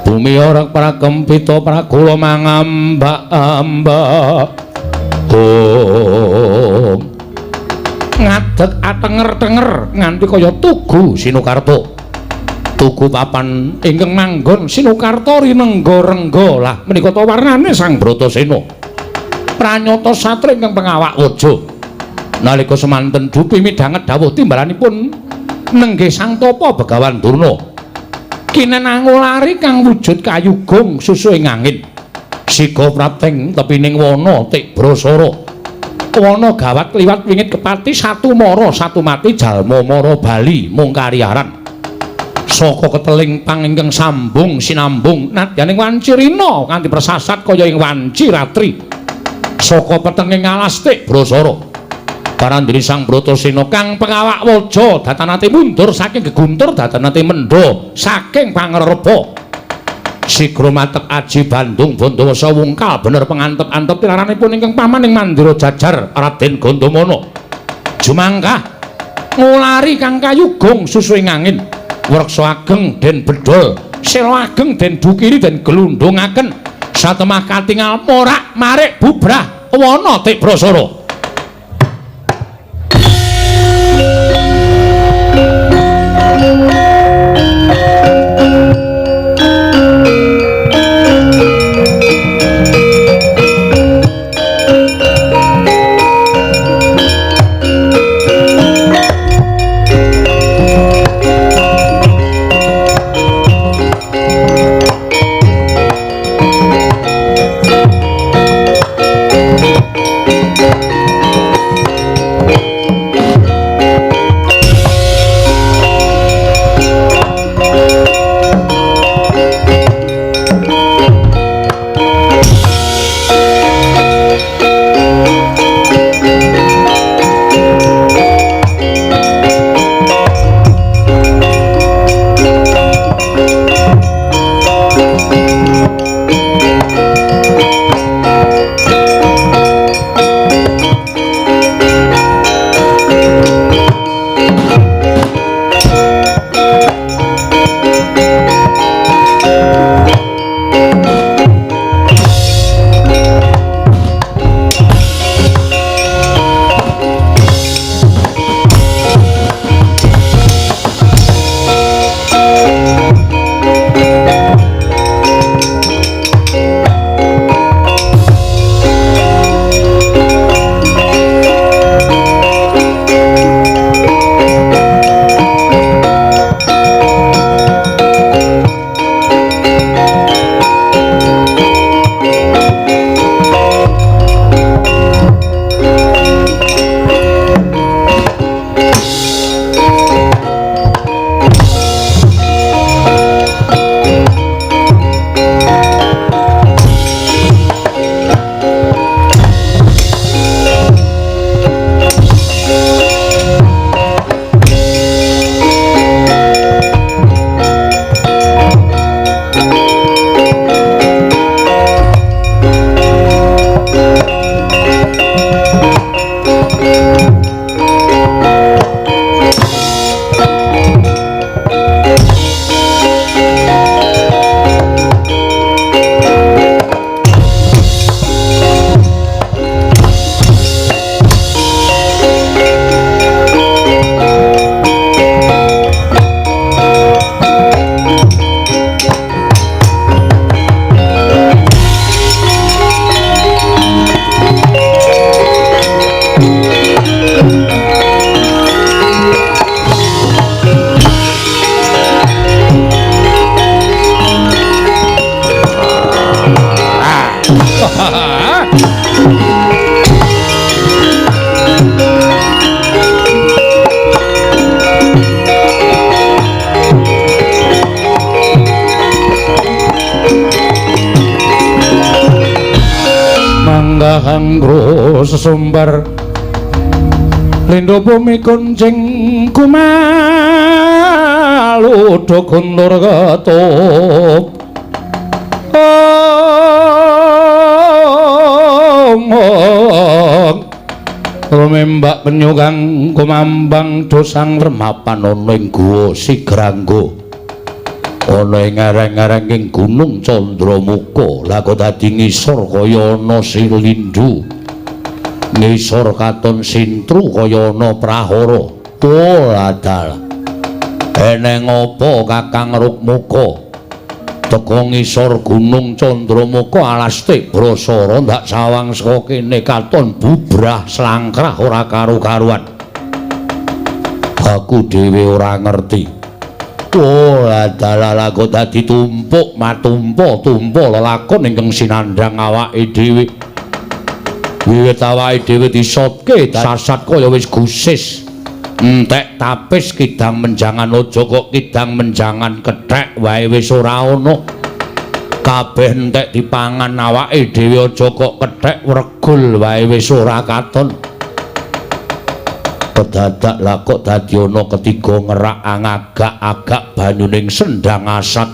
Bumi ora prakempita prakula mangambak-ambak. Om. Ngadeg atenger-tenger nganti kaya tugu Sinukarta. Tugu papan ingkang manggon Sinukarta rinengga-rengga. Lah menika ta warnane Sang Bratasena. Pranyata satria ingkang pengawak waja. Nalika semanten dupi midhanget dawuh timbalanipun nenggih Sang Tapa Begawan Durna. Kinen angulari kang wujud kayu gong susuhing angin. Siga prapting tepining wana tik brasara. Wana gawat kliwat wingit kepati satu mara satu mati jalma mara bali mung kariaran. Saka keteling pang ingkang sambung sinambung nadyaning wanci rina kanthi persasat kaya ing wanci ratri. Saka petenging alas tik brasara. Parandene Sang Bratasena kang pengawak waja datanate mundur saking geguntur datanate mendha saking pangrepa. Sigra matep aji Bandung Bandawasa wungkal bener pengantep-antep pilaranipun ingkang paman ing mandira jajar Raden Gandamana. Jumangkah ngulari kang kayu gong susuhing angin. Wreksa ageng den bedol, sela ageng den dukiri den glundhungaken. Satemah katingal morak marik bubrah wana tik brasara. Manggahangro sesumbar lindo bumi kuncing kumaludo guntur ketup. Om Rumembak penyu kang kumambang dosang remapan ana ing guwa Sigrangga. Ana ing ereng-ereng ing Gunung Candramuka, lah kok dadi ngisor kaya ana silindu. Ngisor katon sintru kaya ana prahara. Oh, adalah. Eneng apa Kakang Rukmuka? Teka ngisor Gunung Candramuka alas Tibrasara ndak sawang saka kene katon bubrah slangkrah ora karu-karuan. Aku dhewe ora ngerti. Oh, adalah kok dadi tumpuk matumpa tumpa lelakon ingkang sinandhang awake dhewe. Wiwit awake dhewe disotke sasat kaya wis gusis. Entek tapis kidang menjangan aja kok kidang menjangan kethek wae wis ora ana. Kabeh entek dipangan awake dhewe aja kok kethek wregul wae wis ora katon. Kedadak lah kok dadi ana ketiga ngerak angagak-agak banyuning sendang asat.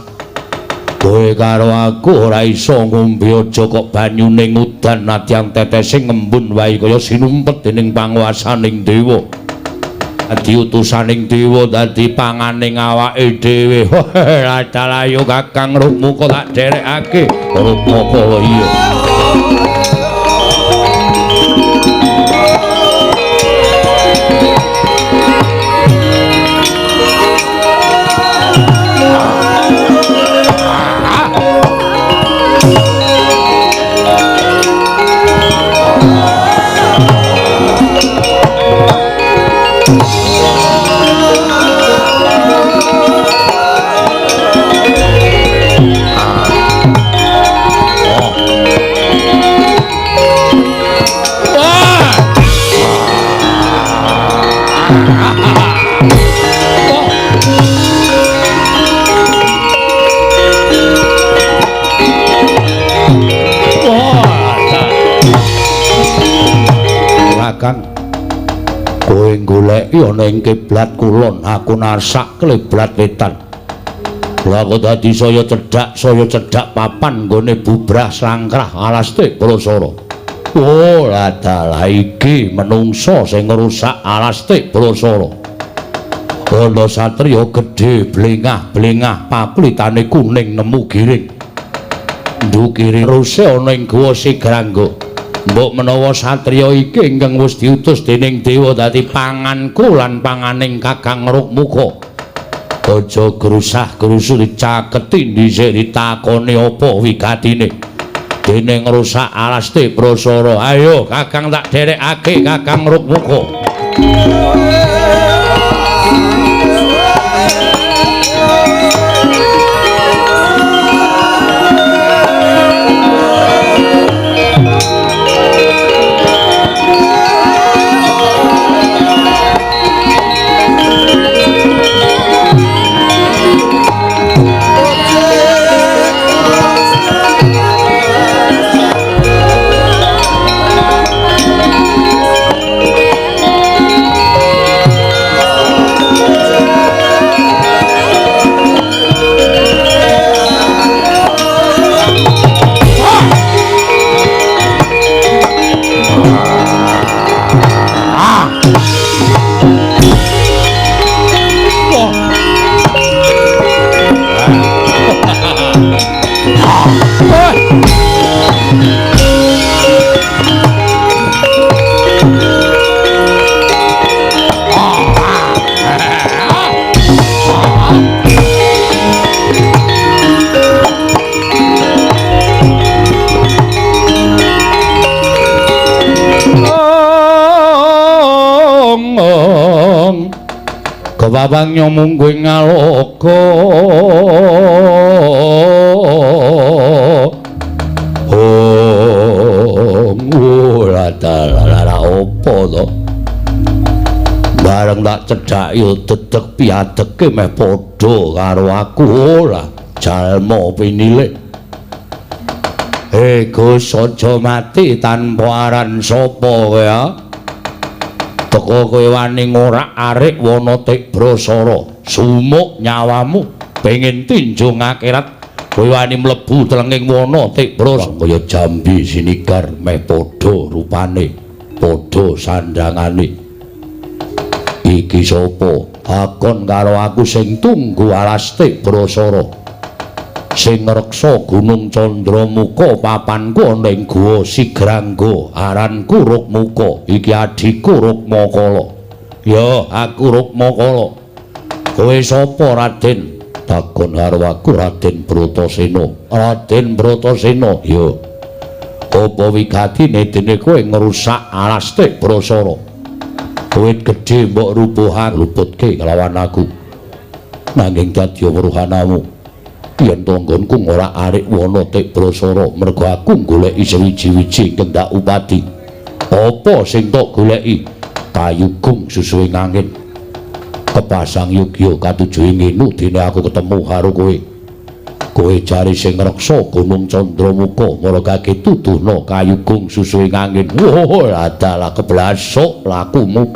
Kowe karo aku ora iso ngombe aja kok banyune udan nadyan tetese ngembun wae kaya sinumpet dening panguwasaning dewa. Dadi utusaning dewa dadi panganing awake dhewe. Adalah yo Kakang Rukmuka tak derekake. Rukmaka iya. Kakang, kowe goleki ana ing kiblat kulon, aku nasak kiblat wetan. Lah kok dadi saya cedhak papan nggone bubrah slangkrah alas Tibrasara. Oh, adalah iki menungsa sing ngrusak alas Tibrasara. Ana satriya gedhe blengah-blengah pakulitane kuning nemu giring. Ndukire ruse ana ing guwa Sigrangga. Mbok menawa satriya iki ingkang wis diutus dening dewa dadi panganku lan panganing Kakang Rukmuka. Aja grusah-grusu dicaketi dhisik ditakoni apa wigatine. Dene ngrusak alas Tibrasara. Ayo Kakang tak derekake Kakang Rukmuka. Kewawang nyomungguh ngaloka. Oh, ora dalah apa to? Bareng tak cedhaki dedeg piadeke meh padha karo aku ora jalma pinilih. Eh Gus, aja mati tanpa aran sapa kowe ya? Teka kowe wani ngorak-arik wana Tibrasara, sumuk nyawamu pengin tinjung akhirat, kowe wani mlebu telenging wana Tibrasara kaya jambi sinigar meh padha rupane. Padha sandangane. Iki sapa? Takon karo aku sing tunggu Alastik Brasara. Sing ngreksa Gunung Candramuka papanku ana ing Guwa Sigrangga, aranku Rukmuka, iki adhiku Rukmakala. Ya, aku Rukmakala. Kowe sapa, Raden? Takon karo aku Raden Bratasena. Raden Bratasena, ya. Apa wigatine dene kowe ngrusak Alastik Brasara? Wit gedhe mbok rubuhan luputke kelawan aku. Nanging dadi weruhanamu yen tanggonku ora arik wana Tik Brasara mergo aku goleki sewiji-wiji ingkang ndak upadi. Apa sing tok goleki? Kayu gung susuhe angin. Kepasang yogya katuju ngene dene aku ketemu karo kowe. Kowe jare sing ngreksa Gunung Candramuka maragake tuduhna kayu gung susuhe angin. Wah, adalah keblasuk lakumu.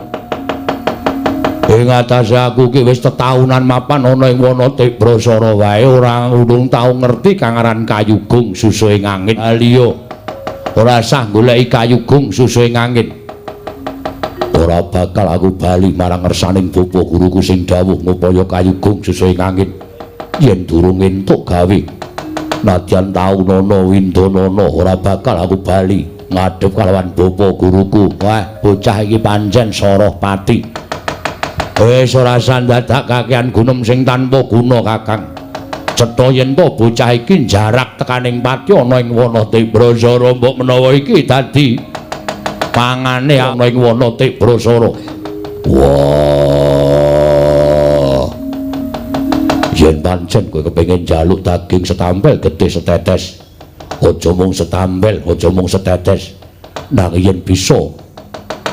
Ing atase aku ki wis tetaunan mapan ana ing wana Tik Brasara wae ora urung tau ngerti kang aran kayu gung susuhe angin. Aliya ora sah goleki kayu gung susuhe angin. Ora bakal aku bali marang ngersaning bapa guruku sing dawuh ngupaya kayu gung susuhe angin. Yen durung entuk gawe nadyan taunana windanana ora bakal aku bali ngadhep kalawan bapa guruku. Wah, bocah iki pancen soroh pati. Wis ora sandadak kakean gunem sing tanpa guna, Kakang. Cetha yen to bocah iki jarak tekaning pati ana ing wana Tik Brasara, mbok menawa iki dadi pangane ana ing wana Tik Brasara. Wah. Yen pancen kowe kepengin njaluk daging setampel getih setetes, aja mung setampel, aja mung setetes, nanging yen bisa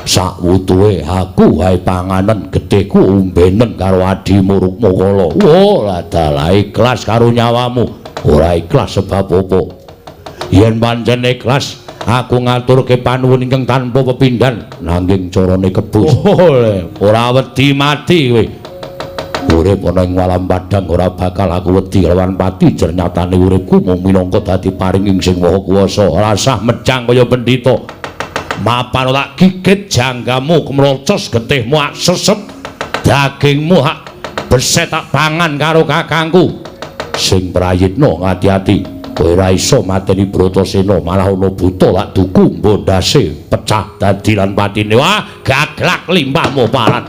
sakwutuhe aku wae panganen getihku ombenen karo adimu Rukmakala. Wah, dalah ikhlas karo nyawamu. Ora ikhlas sebab apa? Yen pancen ikhlas, aku ngaturke panuwun ingkang tanpa pepindhan, nanging carane kebus. Ora wedi mati kowe. Urip ana ing alam padhang ora bakal aku wedi lawan pati, jer nyatane uripku mung minangka dadi paringing Sing Maha Kuwasa. Ora sah mejang kaya pendhita. Mapan tak gigit janggamu kemrocos getihmu ak sesep dagingmu hak beset tak pangan karo kakangku. Sing prayitna ngati-ati, kowe ora iso mateni Bratasena, malah ana buta lak duku mbondase pecah dadi lan patine. Wah, gaglak limbahmu parat.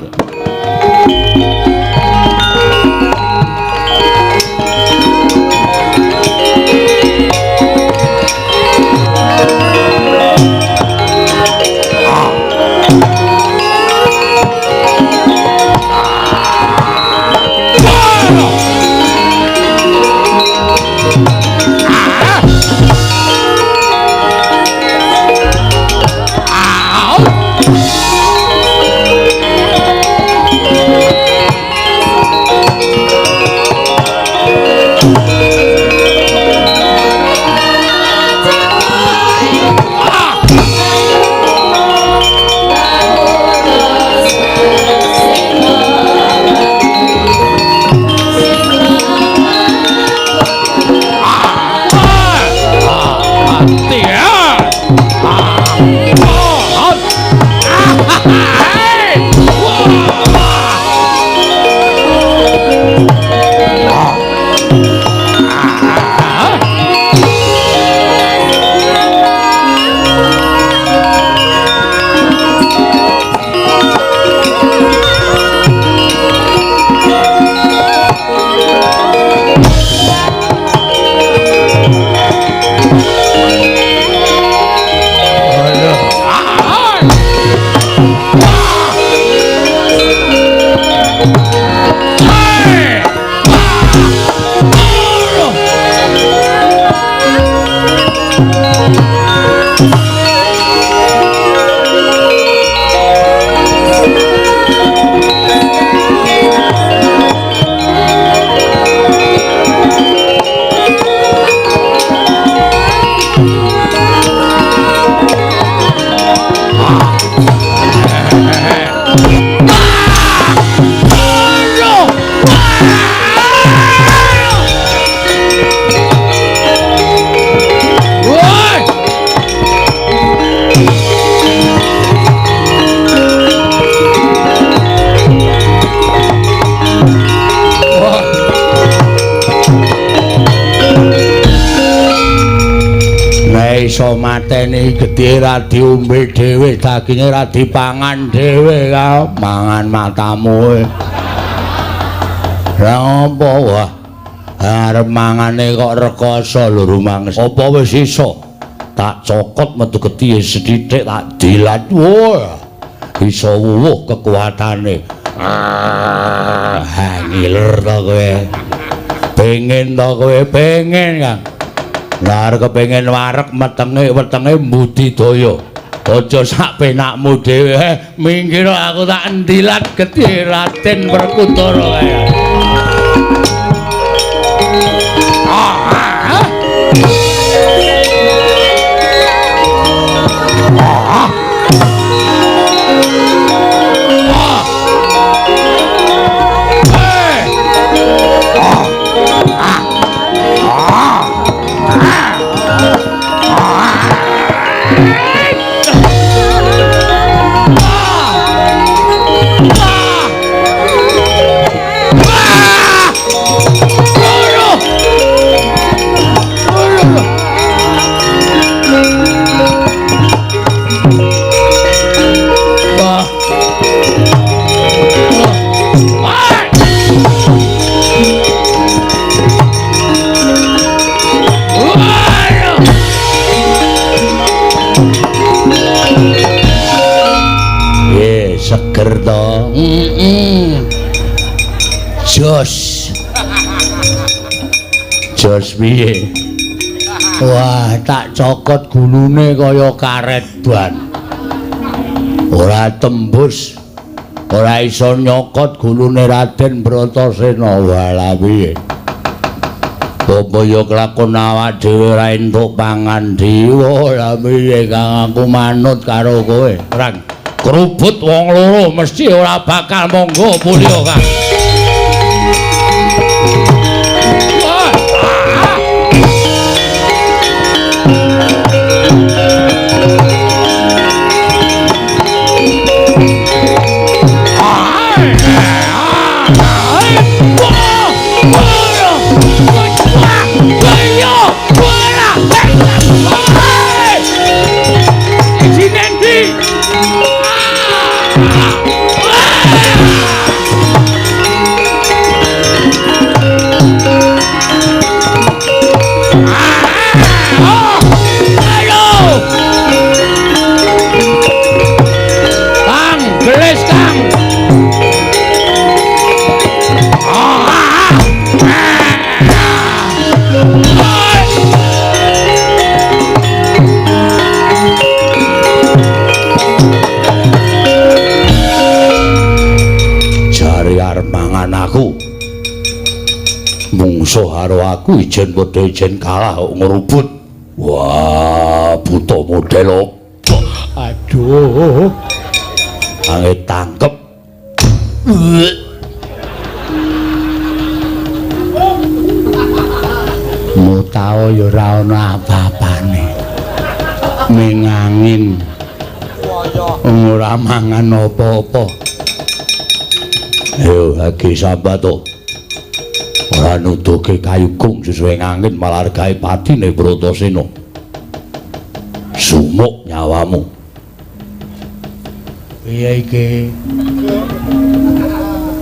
iso mateni gedhe ra diombe dhewe, daginge ra dipangan dhewe, mangan matamu. Lah apa wah? Arep mangane kok rekoso lho rumangsa. Apa wis iso? Tak cokot metu getih sethithik tak dilat. Wah. Iso wuwuh kekuatane. Ah, ngiler to kowe. Pengen to kowe, pengen Kang. Lah arep kepengin wareg metenge wetenge mbudidaya. Aja sak penakmu dhewe. Minggir aku tak ndilat getih Raden Werkudara kae. Seger to. Jos. Jos piye? Wah, tak cokot gulune kaya karet ban. Ora tembus. Ora iso nyokot gulune Raden Bratasena. Walah piye? Apa ya kelakon awak dhewe ora entuk pangan dhewe. Lah piye Kang, aku manut karo kowe. Rang. Kerubut wong loro mesti ora bakal monggo pulih Kang. Mungsuh karo aku ijen padha ijen kalah kok ngrubut. Wah, buta model apa? Aduh. Ange tangkep. Mutao ya ora ana apa-apane. Ming angin. Ora mangan apa-apa. Ayo lagi sahabat to. Ora nuduhke kayugung sesuai angin malah gawe patine Bratasena. Sumuk nyawamu. Piye iki?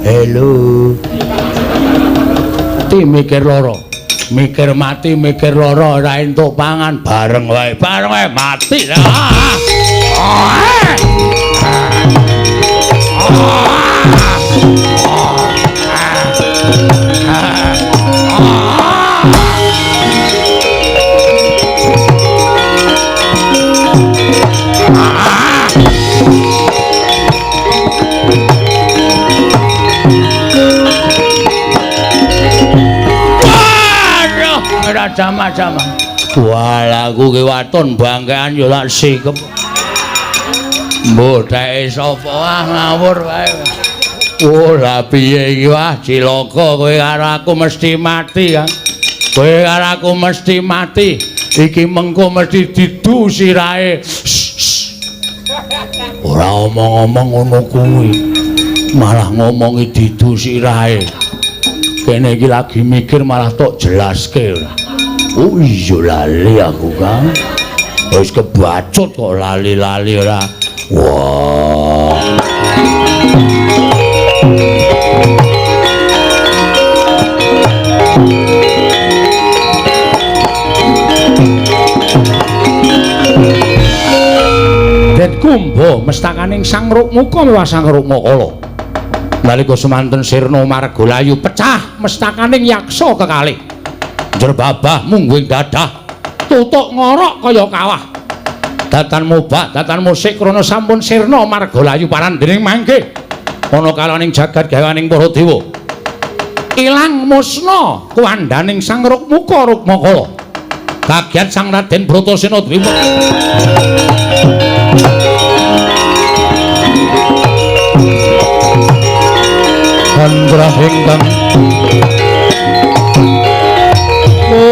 Halo. Ti mikir loro. Mikir mati, mikir loro ora entuk pangan bareng wae. Bareng wae mati. Jama-jama. Wah, aku ki waton bangkean ya tak sikep. Mbok dheke sapa ah ngawur wae. Oh, lah piye iki wah cilaka kowe karo aku mesti mati, Kang. Kowe karo aku mesti mati. Iki mengko mesti didu sirahe. Ora omong-omong ngono kuwi. Malah ngomongi didu sirahe. Kene iki lagi mikir malah tok jelaske ora. Oh iya lali aku Kang. Wis kebacut kok lali-lali ora. Wah. Den Kumba mestakaning Sang Rukmaka miwah Sang Rukmakala. Nalika semanten sirna margalayu pecah mestakaning yaksa kekalih. Njrebabah mungguing dadah, tutuk ngorok kaya kawah. Datan mobah, datan musik krana sampun sirna margalayu parandening mangke. Ana kalaning jagat gawaning para dewa. Ilang musna kuwandaning Sang Rukmaka Rukmakala. Kagiat Sang Raden Bratasena Dwipa. Candra ingkang Om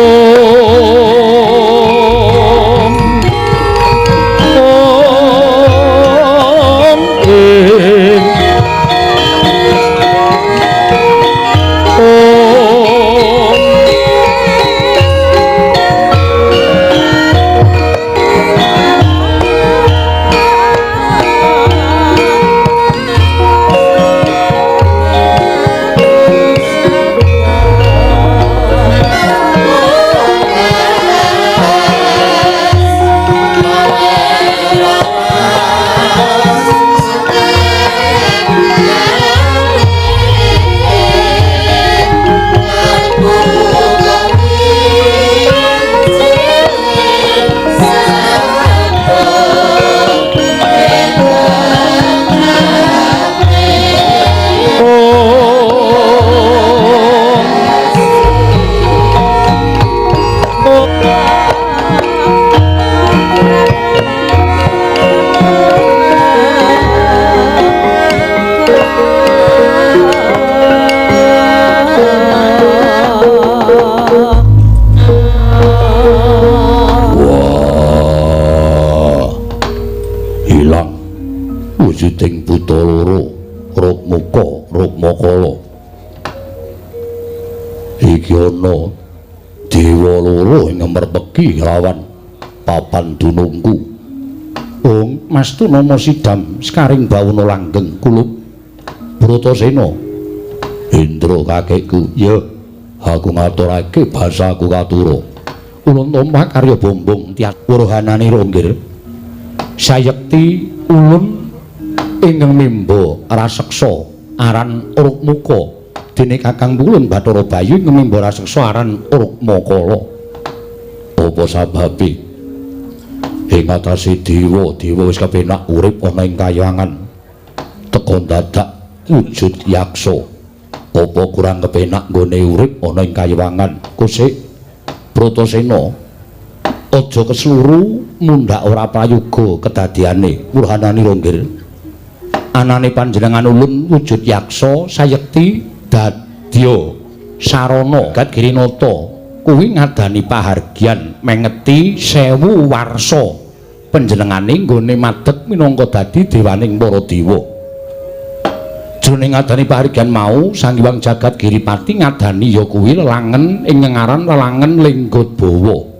Om ing Om wujuding buta loro Rukmaka Rukmakala. Iki ana dewa loro ing merpeki lawan papan dunungku. Ong Mastu nama sidam sekaring bawana langgeng kulup Bratasena. Indra kakekku, ya aku ngaturake basaku katura. Ulun tomah karya bombong tias wuruhanane ronggir. Sayekti ulun ingkang mimba raseksa aran Rukmaka, dene kakang ulun Bathara Bayu ingkang mimba raseksa aran Rukmakala. Apa sababe ing atase dewa-dewa wis kepenak urip ana ing kayangan teka dadak wujud yaksa? Apa kurang kepenak nggone urip ana ing kayangan? Kusik Bratasena, aja kesluru mundhak ora prayoga kedadiane wurhanane ronggir. Anane panjenengan ulun wujud yaksa sayekti dadya sarana gat Girinata kuwi ngadani pahargyan mengeti 1000 warsa panjenengane nggone madeg minangka dadi dewaning para dewa. Jroning ngadani pahargyan mau Sang Hyang Jagat Giripati ngadani ya kuwi lelangen ing ngaran lelangen Linggodbawa.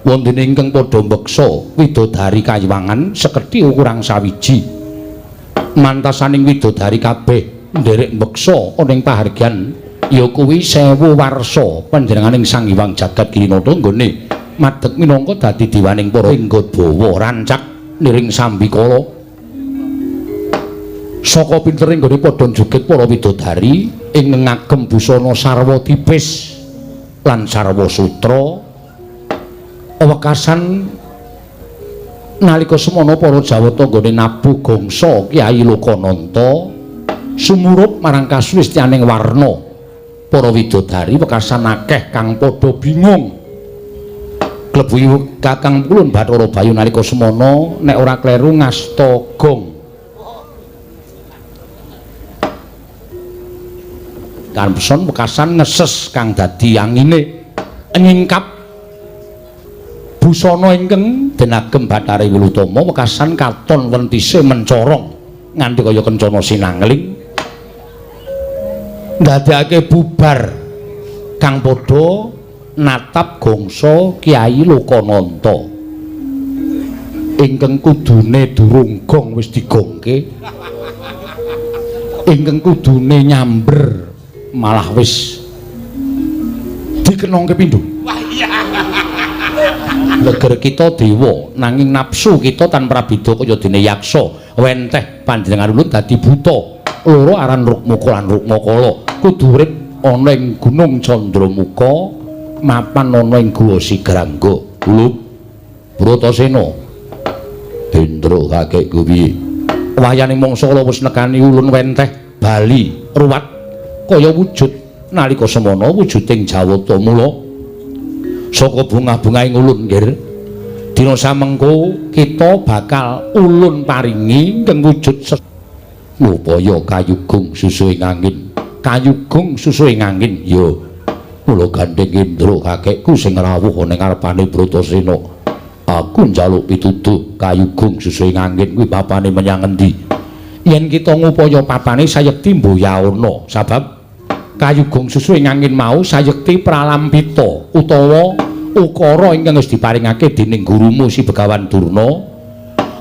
Wonten ingkang padha mbeksa widodari kayiwangan sekedhi kurang sawiji. Mantasaning widodari kabeh nderek mbeksa ana ing pahargyan ya kuwi 1000 warsa panjenenganing Sang Hyang Jagat Girinata nggone madeg minangka dadi dewaning para Linggodbawa rancak niring sambikala. Saka pintere nggone padha njugit para widodari ing ngagem busana sarwa tipis lan sarwa sutra. Wekasan nalika semana para Jawata nggone nabuh gongsa Kyai Lokananta sumurup marang kasulistianing warna. Para widodari wekasan akeh kang padha bingung. Klebu kakang ulun Bathara Bayu nalika semana nek ora kleru ngasta gong. Kamson wekasan ngeses kang dadi angine nyingkap busana ingkang denagem Bathara Wilutama wekasan katon wentise mencorong nganti kaya kencana sinangling ndadekake bubar kang padha natap gongsa Kyai Lokananta. Ingkang kudune durung gong wis digongke. Ingkang kudune nyamber malah wis dikenongke pindho. Leger kita dewa nanging nafsu kita tan prabida kaya dene yaksa. Wenteh panjenengan ulun dadi buta. Loro aran Rukmaka lan Rukmakala kudu urip ana ing Gunung Candramuka, mapan ana ing Guwa Sigrangga. Kulup Bratasena. Indra kakekku piye? Wayane mangsa kala wis nekani ulun wenteh bali ruwat kaya wujud nalika semana wujuding Jawata. Mula saka bungah-bungahing ulun nggir, dina samengko kita bakal ulun paringi ingkang wujud upaya kayugung susuhing angin. Kayugung susuhing angin ya. Mula gandheng Indra kakekku sing rawuh ana ngarepane Bratasena. Aku njaluk pituduh kayugung susuhing angin kuwi papane menyang endi? Yen kita ngupaya papane sayekti mboyaana, sabab kayugung susuhing angin mau sayekti pralampita utawa ukara ingkang wis diparingake dening gurumu si Begawan Durna.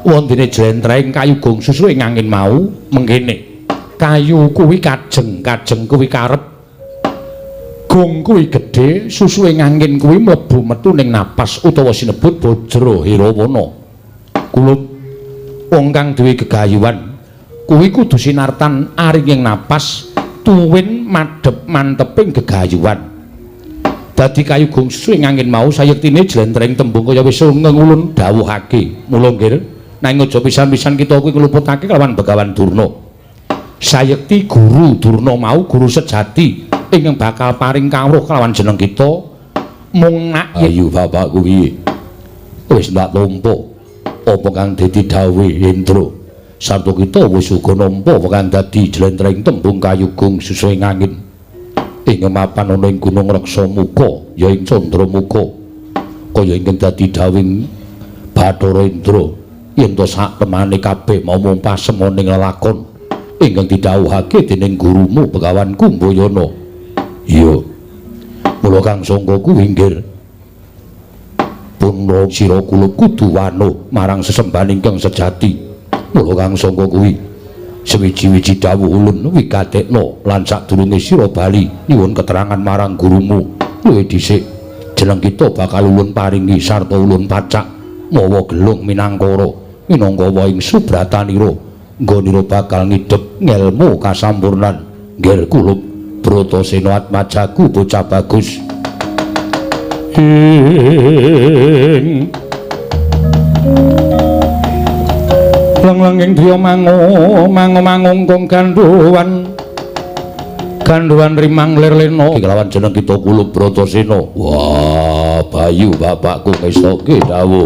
Wondene jlentrehing kayugung susuhing angin mau mengkene. Kayu kuwi kajeng, kajeng kuwi karep, gong kuwi gedhe, susuhing angin kuwi mlebu metu ning napas utawa sinebut Bajra Hirawana. Kulup wong kang duwe gegayuhan kuwi kudu sinartan aringing napas tuwin madhep manteping gegayuhan. Dadi kayugung susuhing angin mau sayektine jlentrehing tembung kaya wis ngulun dawuhake. Mula nggir, nanging aja pisan-pisan kita kuwi ngluputake kelawan Begawan Durna. Sayekti guru Durna mau guru sejati ingkang bakal paring kawruh kelawan jeneng kita mung nak ayu bapakku piye wis ndak tampa apa kang dadi dawuhe Indra sarta kita wis uga nampa apa kang dadi jlentrehing tembung kayugung susuhing angin ing mapan ana ing Gunung Reksamuka ya ing Candramuka kaya ingkang dadi dawuhing Bathara Indra yen to sak temane kabeh mau mung pasemon ing lelakon ingkang didhawuhake dening gurumu Begawan Kumbayana. Iya. Mula kang sangka kuwi nggir punra sira kula kudu wanuh marang sesembahan ingkang sejati. Mula kang sangka kuwi sewiji-wiji dawuh ulun wigatekna lan sadurunge sira bali nyuwun keterangan marang gurumu luwih dhisik jeneng kita bakal ulun paringi sarta ulun pacak mawa gelung minangkara minangka ing subratanira nggonira bakal ngidhep ngelmu kasampurnan. Nggir kulup Bratasena atmajaku bocah bagus. Ing leng-lenging driya mangu mangu mangungkung gandhuwan gandhuwan rimang lir lena kelawan jeneng kita kulup Bratasena. Wah, bayu bapakku ngestoke dawuh.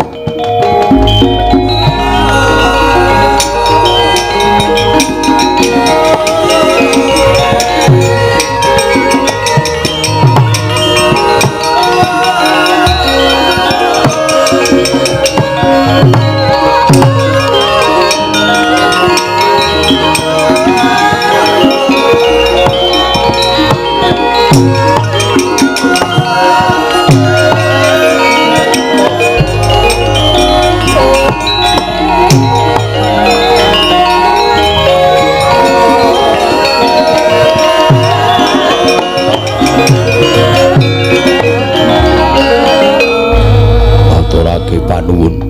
Panuwun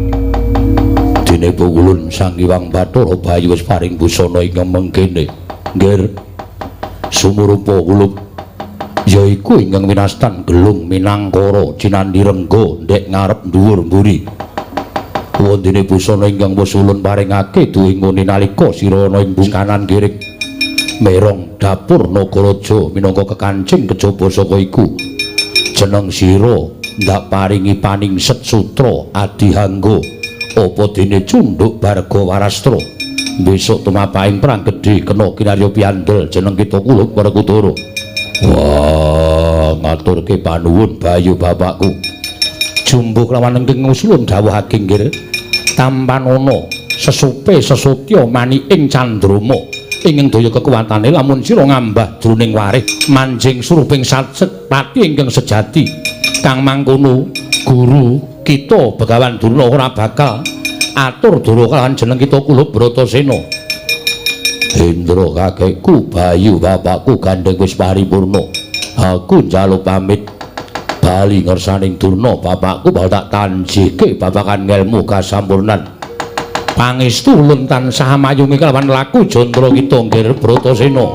dene ulun Sang Hyang Bathara Bayu wis paring busana ingkang mengkene. Nggir sumurupa kulup yaiku ingkang winastan gelung minangkara cinandhi rengga ndek ngarep dhuwur mburi. Wondene busana ingkang wis ulun paringake duwe ngene nalika sira ana ing kanan giring merong dapur Nagaraja minangka kekancing kejaba saka iku jeneng sira ndak paringi paningset sutra adihangga apa dene cunduk barga warastra besok tumapaing perang gedhe kena kinarya piandel jeneng kita kulup Werkudara. Wah, ngaturke panuwun bayu bapakku. Jumbuh kelawan ingkang ngusulun dawuhake nggir tampanana sesupe sesutya maniking candrama ingkang daya kekuatane lamun sira ngambah jroning warih manjing suruping satpati ingkang sejati. Kang mangkono guru kita Begawan Durna ora bakal Atur dura kalawan jeneng kita Kulup Bratasena. Indra kakekku, Bayu bapakku gandeng wis paripurna. Aku njaluk pamit bali ngersaning Durna bapakku bakal tak tanjike babagan ngelmu kasampurnan. Pangestu ulun tansah mayungi kalawan laku jantara kita nggir Bratasena.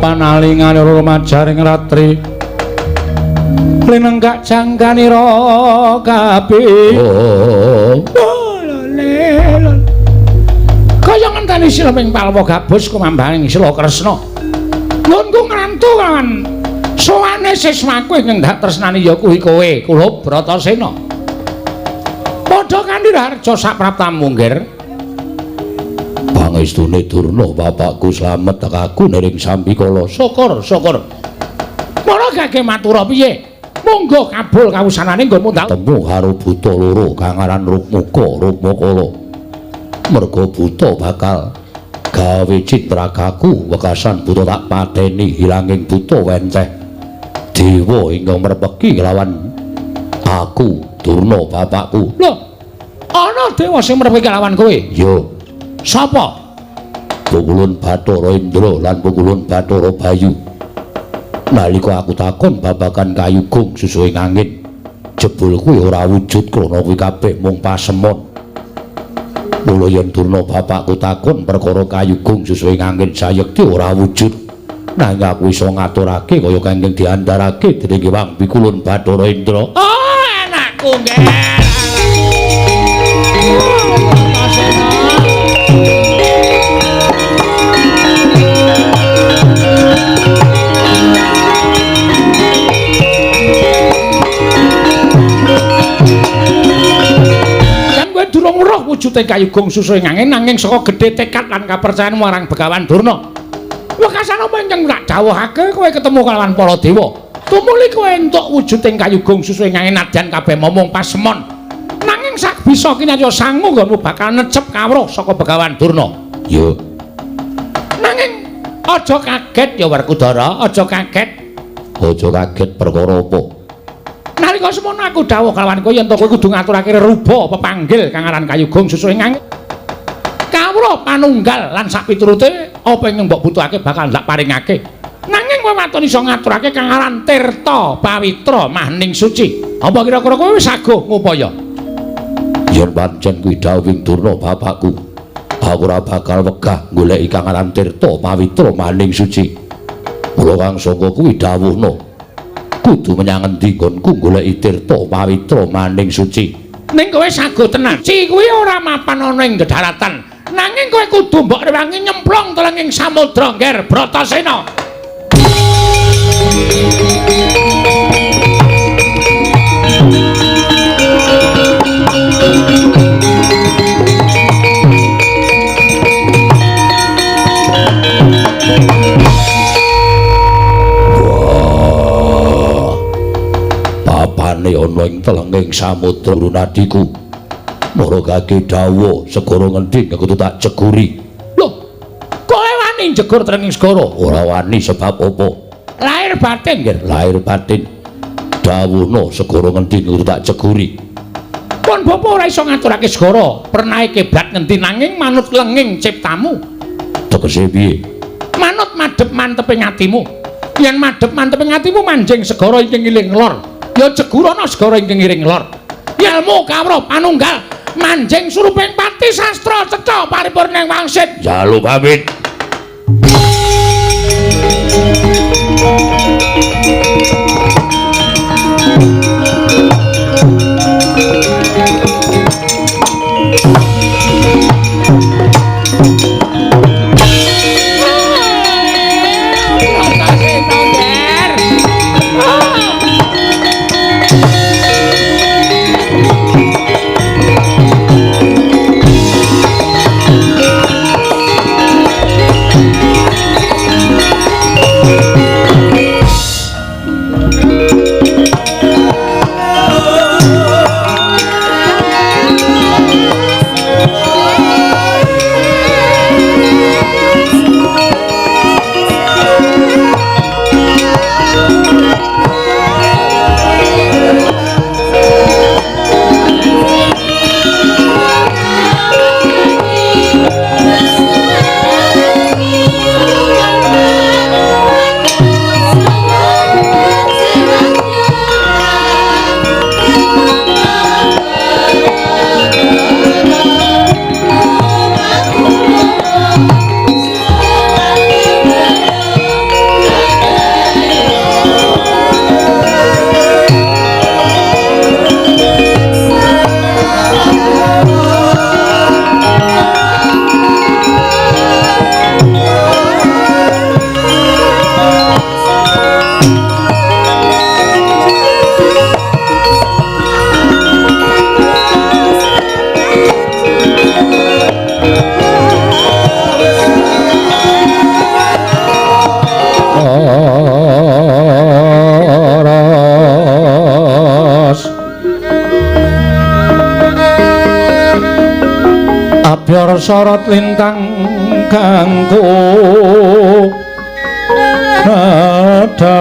Panalingane rumajaring ratri linenggak jangkanira kabeh. Kaya ngenteni sileming palwa gabus kumambaning sila Kresna. Nggonku ngrantu kawan sowane siswaku ingkang dak tresnani ya kuwi kowe Kulup Bratasena. Padha kanthi raharja sapraptamu nggir. Pangestune Durna bapakku slamet tekaku niring sambikala. Syukur syukur. Mara gage matura piye? Monggo kabul kawusanane nggonmu ndang temu karo buta loro kang aran Rukmuka Rukmakala. Merga buta bakal gawe citrakaku wekasan buta tak pateni hilanging buta wenteh dewa ingkang merpeki kelawan aku Durna bapakku. Lho, ana dewa sing merpeki kelawan kowe? Ya. Sapa? Pukulun Bathara Indra lan Pukulun Bathara Bayu. Nalika aku takon babagan kayu gung susuhing angin, jebul kuwi ora wujud krana kuwi kabeh mung pasemon. Mula yen Durna bapakku takon perkara kayu gung susuhing angin sayekti ora wujud. Nanging aku iso ngaturake kaya kang diandharake dening Hyang Pikulun Bathara Indra. Oh, anakku nggih. Kan kowe durung weruh wujude kayu gong susuhing angin nanging saka gedhe tekad lan kapercayan marang Begawan Durna. Wekasan apa ingkang tak dawuhake kowe ketemu kalawan para dewa. Tumuli kowe entuk wujuding kayu gong susuhing angin nadyan kabeh momong pasemon. Nanging sak bisa kinarya sangu nggonmu bakal necep kawruh saka Begawan Durna. Ya. Nanging aja kaget ya Werkudara, aja kaget. Aja kaget perkara apa? Nalika semono aku dawuh kalawan kowe yen to kowe kudu ngaturake reruba pepanggil kang aran kayu gong susuhing angin. Kawruh panunggal lan sak piturute apa ingkang mbok butuhake bakal ndak paringake. Nanging kowe waton iso ngaturake kang aran tirta pawitra mahning suci. Apa kira-kira kowe wis aguh ngupaya? Yen pancen kuwi dawuhing Durna bapakku, aku ora bakal wegah goleki kang aran tirta pawitra mahning suci. Mula kang sangka kuwi dawuhna kudu menyang endi nggonku goleki tirta pawitra maning suci. Ning kowe sago tenan. Si kuwi ora mapan ana ing dedaratan. Nanging kowe kudu mbok rewangi nyemplung telenging samudra Ngger Bratasena. Papane ana ing telenging samudra Runadiku. Mara gage dawuh segara ngendi kudu tak jeguri. Lho, kowe wani jegur telenging segara? Ora wani sebab apa? Lahir batin, Ngger. Lahir batin. Dawuhna segara ngendi kudu tak jeguri. Pun bapa ora iso ngaturake segara, pernahe kiblat ngendi nanging manut lenging ciptamu. Tegese piye? Manut madhep manteping atimu. Yen madhep manteping atimu manjing segara ingkang ngiling lor, ya jegurana segara ingkang ngiring lor. Yen ngelmu kawruh panunggal manjing suruping pati sastra ceca paripurning wangsit. Njaluk pamit. Abyar sorot lintang kanggo nada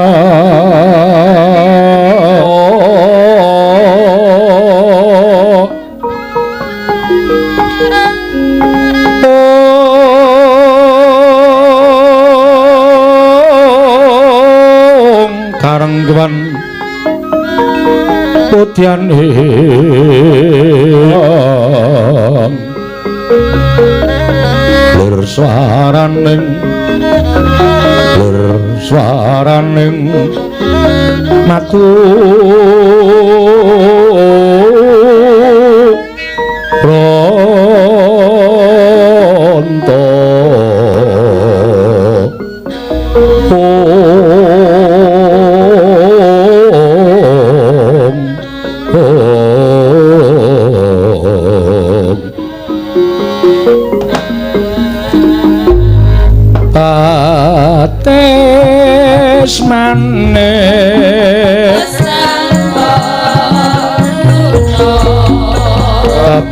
karengwan putian lir swaraning lir swaraning matu ronto pates manis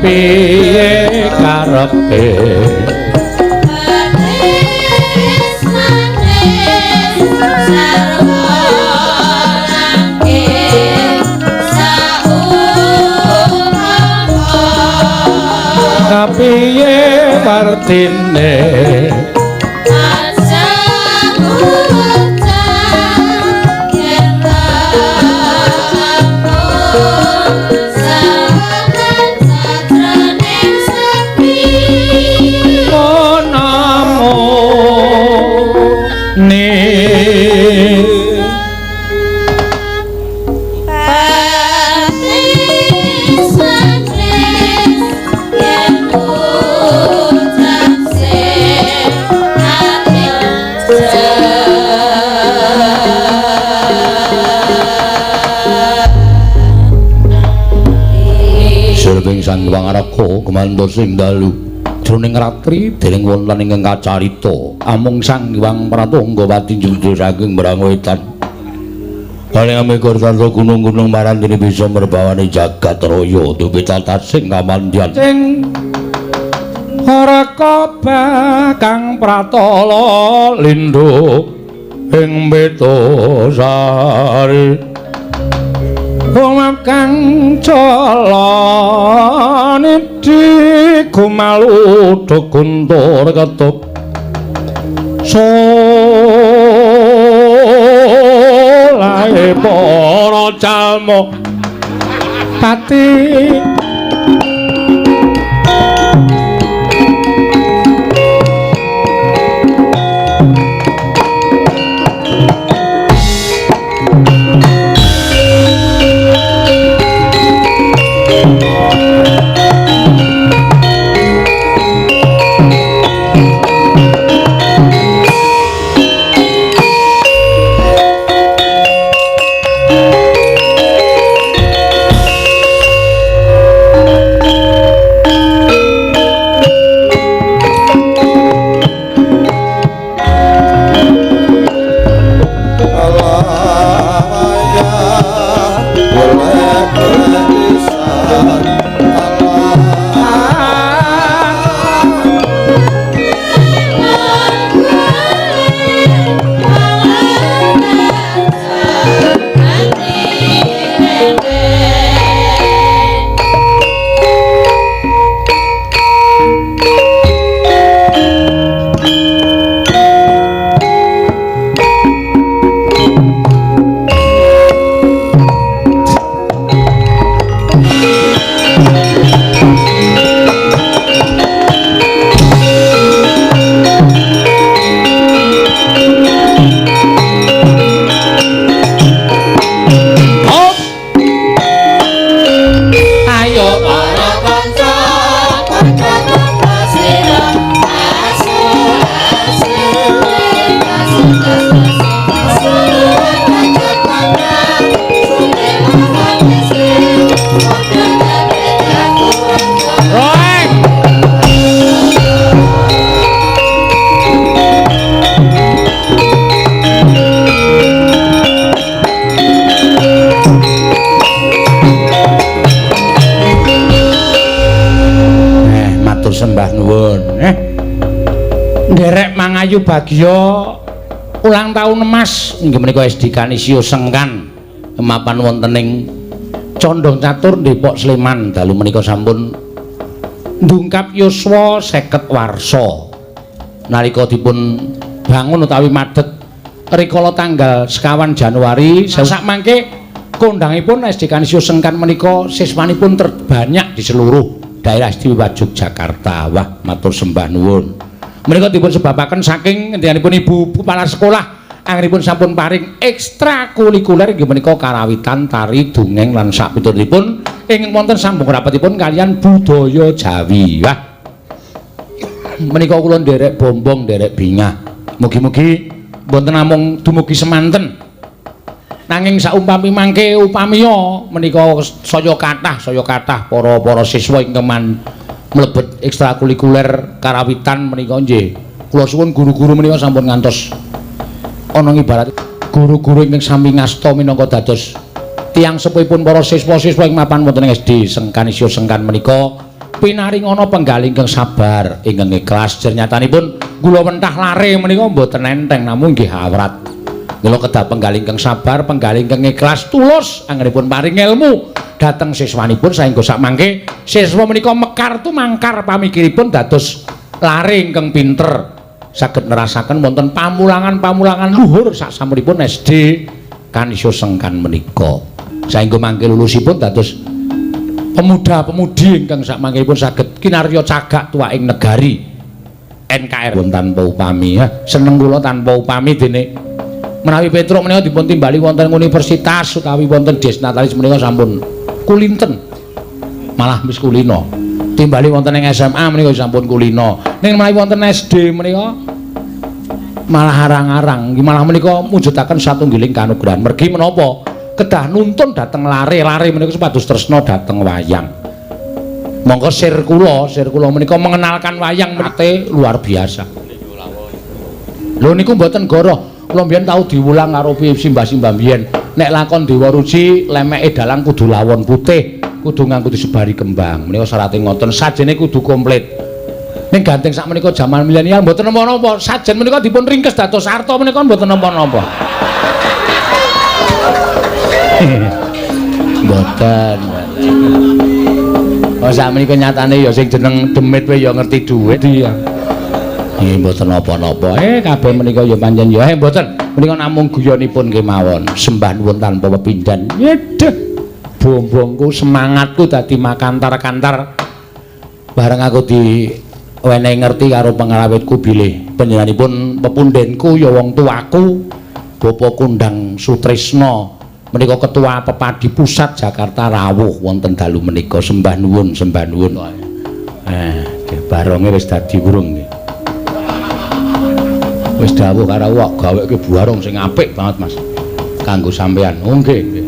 piye karepe pates manis sarwa nanging saumpama piye partine Sang Wangaraka gumantos ing dalu jroning ratri dereng wonten ingkang kacarita amung Sang Hyang Pratangga patinjul saking Brangwetan paling amikur sarta gunung-gunung marandene bisa merbawani jagat raya dupi tatasing kamandyan sing ora kobah kang pratala lindhu ing Betosari omah kang cala nidhi gumaludha guntur ketup solahe para jalma. Pati. Sembah nuwun. Nderek mangayu bagya ulang tahun emas inggih menika SD Kanisius Sengkan mapan wonten ing Condong Catur Depok Sleman dalu menika sampun ndungkap yuswa 50 warsa nalika dipun bangun utawi madheg rikala tanggal 21 Januari sakmangke kondangipun SD Kanisius Sengkan menika siswanipun terbanyak di seluruh Daerah Istimewa Yogyakarta. Wah, matur sembah nuwun. Menika dipun sebabaken saking ngendikanipun Ibu kepala sekolah anggenipun sampun paring ekstrakurikuler inggih menika karawitan, tari, dongeng lan sapiturutipun ingkang wonten sambung rapetipun kaliyan budaya Jawi. Wah. Menika kula nderek bombong, nderek bingah. Mugi-mugi mboten namung dumugi semanten. Nanging saumpami mangke upamiya menika saya kathah para-para siswa ingkang mlebet ekstrakurikuler karawitan menika nggih. Kula suwun guru-guru menika sampun ngantos ana ibarat guru-guru ingkang sami ngasta minangka dados tiyang sepuhipun para siswa-siswa ing mapan wonten ing SD Kanisius Sengkan menika pinaringana penggalih ingkang sabar, ingkang ikhlas. Jernyatanipun gula mentah lare menika mboten enteng namung nggih awrat. Mila kedah penggalih ingkang sabar, penggalih ingkang ikhlas, tulus anggenipun paring ilmu dhateng siswanipun saengga sakmangke siswa menika mekar tumangkar pamikiripun dados lare ingkang pinter, saged nerasaken wonten pamulangan-pamulangan luhur saksampunipun SD Kanisius Sengkan menika. Saengga mangke lulusipun dados pemuda-pemudi ingkang sakmangkipun saged kinarya cagak tuwaking negari NKRI pun tanpa upami. Seneng kula tanpa upami dene menawi Petruk menika dipun timbali wonten universitas utawi wonten Desnatalis menika sampun kulinten, malah wis kulino. Timbali wonten ing SMA menika sampun kulino. Ning menawi wonten SD menika malah arang-arang, malah menika mujudaken satunggiling kanugrahan. Mergi menapa? Kedah nuntun dhateng lare-lare menika supados tresna dhateng wayang. Monggo sir kula menika mengenalkan wayang mate luar biasa. Lho niku mboten goroh. Kula mbiyen tau diwulang karo simbah-simbah mbiyen. Nek lakon Dewa Ruci lemeke dalang kudu lawon putih, kudu nganggo disebari kembang. Menika syarate ngoten, sajene kudu komplit. Ning ganteng sak menika jaman milenial mboten napa-napa, sajen menika dipun ringkes dados arta menika mboten napa-napa. Mboten. Oh sak menika nyatane ya sing jeneng demit wae ya ngerti dhuwit ya. Nggih mboten napa-napa. Kabeh menika ya pancen ya mboten. Menika namung guyonipun kemawon. Sembah nuwun tanpa pepindhan. Yedeh. Bombongku semangatku dadi makantar-kantar. Bareng aku di wenehi ngerti karo pengrawitku bilih panjenenganipun pepundhenku ya wong tuaku Bapak Kondang Sutrisno menika Ketua Pepadi Pusat Jakarta rawuh wonten dalu menika. Sembah nuwun, sembah nuwun. Baronge wis dadi urung nggih. Wis dawuh karo awak gaweke barong sing apik banget Mas. Kanggo sampean. Oh nggih nggih.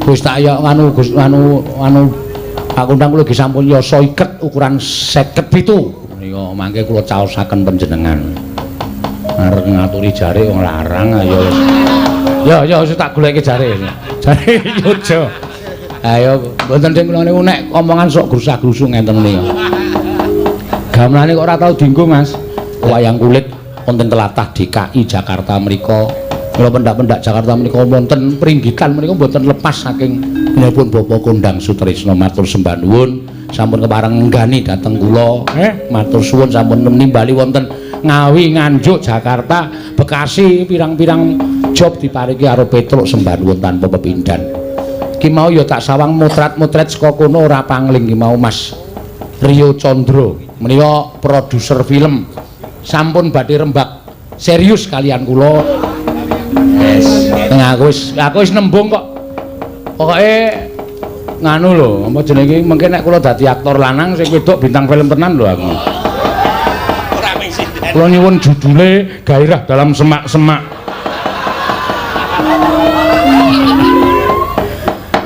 Wis tak yo anu Gus anu anu Pak Kondang kula nggih sampun yasa iket ukuran 57. Menika mangke kula caosaken panjenengan. Arep ngaturi jare wong larang ayo wis. Ya ya wis tak goleki jare. Jare yojo. Ayo mboten sing kula niku nek omongan sok grusah-grusu ngenten niku. Gamelane kok ora tau dienggo Mas. Wayang kulit wonten telatah DKI Jakarta mriku. Kula pendak-pendak Jakarta menika wonten peringgitan menika mboten lepas saking panjenenganipun Bapak Kondang Sutrisno. Matur sembah nuwun sampun kepareng ngenggani dhateng kula. Matur suwun sampun nimbali wonten Ngawi, Nganjuk, Jakarta, Bekasi pirang-pirang job dipariki karo Petruk. Sembah nuwun tanpa pepindhan. Ki mau ya tak sawang motret-motret saka kono ora pangling ki mau Mas Rio Condro menika produser film sampun badhe rembak serius kalian kula. Yes. Aku wis nembung kok. Pokoke nganu lho, apa jenenge iki mengke nek kula dadi aktor lanang sing wedok bintang film tenan lho aku. Ora mung sinten. Kula nyuwun judule Gairah dalam Semak-semak.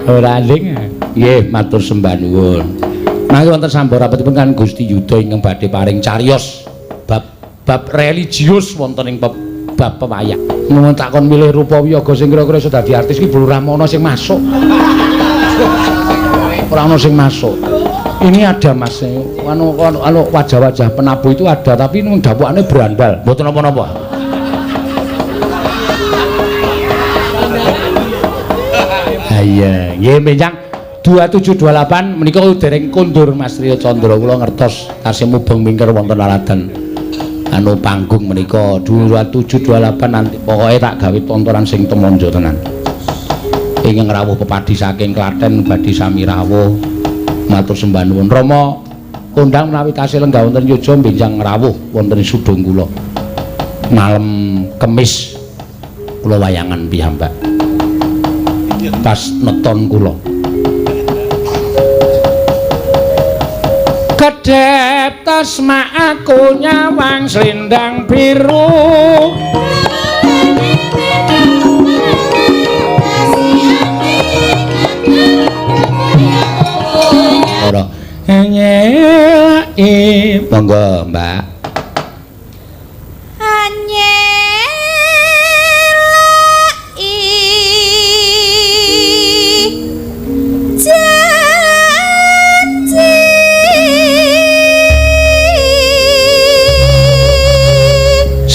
Ora ling. Nggih, matur sembah nuwun. Mangke wonten samborapetipun kan Gusti Yuda ingkang badhe paring cariyos bab bab religius wonten ing bab pewayang. Mun takon milih rupa wiyaga sing kira-kira iso dadi artis ki ora ana sing masuk. Ora ana sing masuk. Ini ada Mas, anu anu wajah-wajah penabuh itu ada tapi nung dapukane berandal. Mboten napa-napa. Ha iya, nggih benjang 2728 menika dereng kondur Mas Rio Chandra. Kula ngertos tasih mubeng mingker wonten laladan anu panggung menika 2728 nanti pokoke tak gawe tontonan sing temonjo tenan. Ingkang rawuh pepadi saking Klaten badhe sami rawuh. Matur sembah nuwun. Rama Kondang menawi tasih lenggah wonten Yogya benjang rawuh wonten sudung kula. Malem Kemis kula wayangan piyambak. Pas neton kula. Kedhep tasma aku nyawang slendang biru. Ora nyelaki. Monggo, Mbak. Anyelaki janji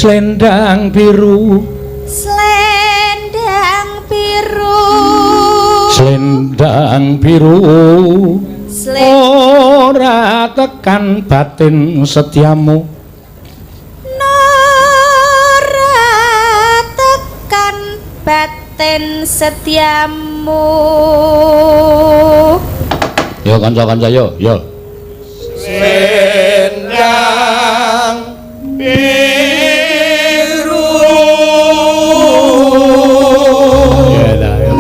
Slendang biru, slendang biru, slendang biru. Ora tekan batin setiamu, ora tekan batin setiamu. Yo kanca-kanca yo, yo. Slendang biru. Ya lah ya.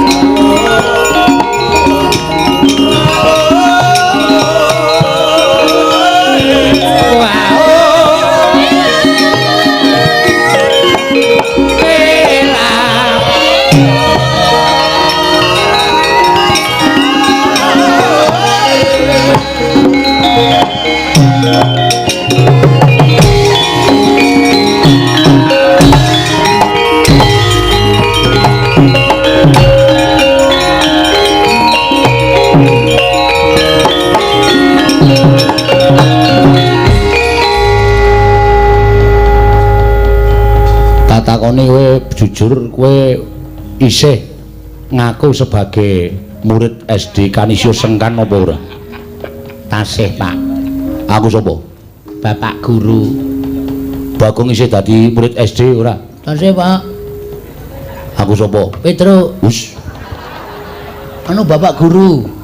Takoni kowe jujur, kowe isih ngaku sebagai murid SD Kanisius Sengkan apa ora? Tasih, Pak. Aku sapa? Bapak guru. Bagong isih dadi murid SD ora? Tasih, Pak. Aku sapa? Petro. Wis. Anu Bapak Guru.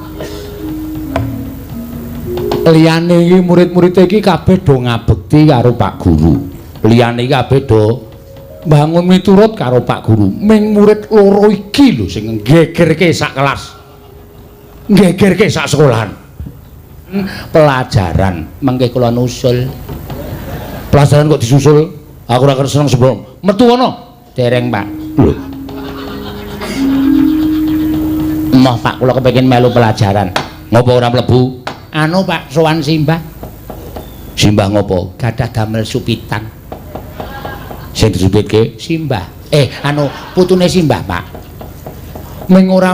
Liyane iki murid-murid iki kabeh do ngabekti karo Pak Guru. Liyane iki kabeh do mbangun miturut karo Pak Guru. Ming murid loro iki lho sing nggegerke sak kelas. Nggegerke sak sekolahan. Pelajaran Mengke kula nusul. Pelajaran kok disusul? Aku ora seneng sebelum metu ana. Dereng, Pak. Lho. Emoh, Pak, kula kepengin melu pelajaran. Ngopo ora mlebu? Anu, Pak, sowan simbah. Simbah ngopo? Gadah damel supitan. Sing disupitke simbah. Anu putune simbah, Pak. Ming ora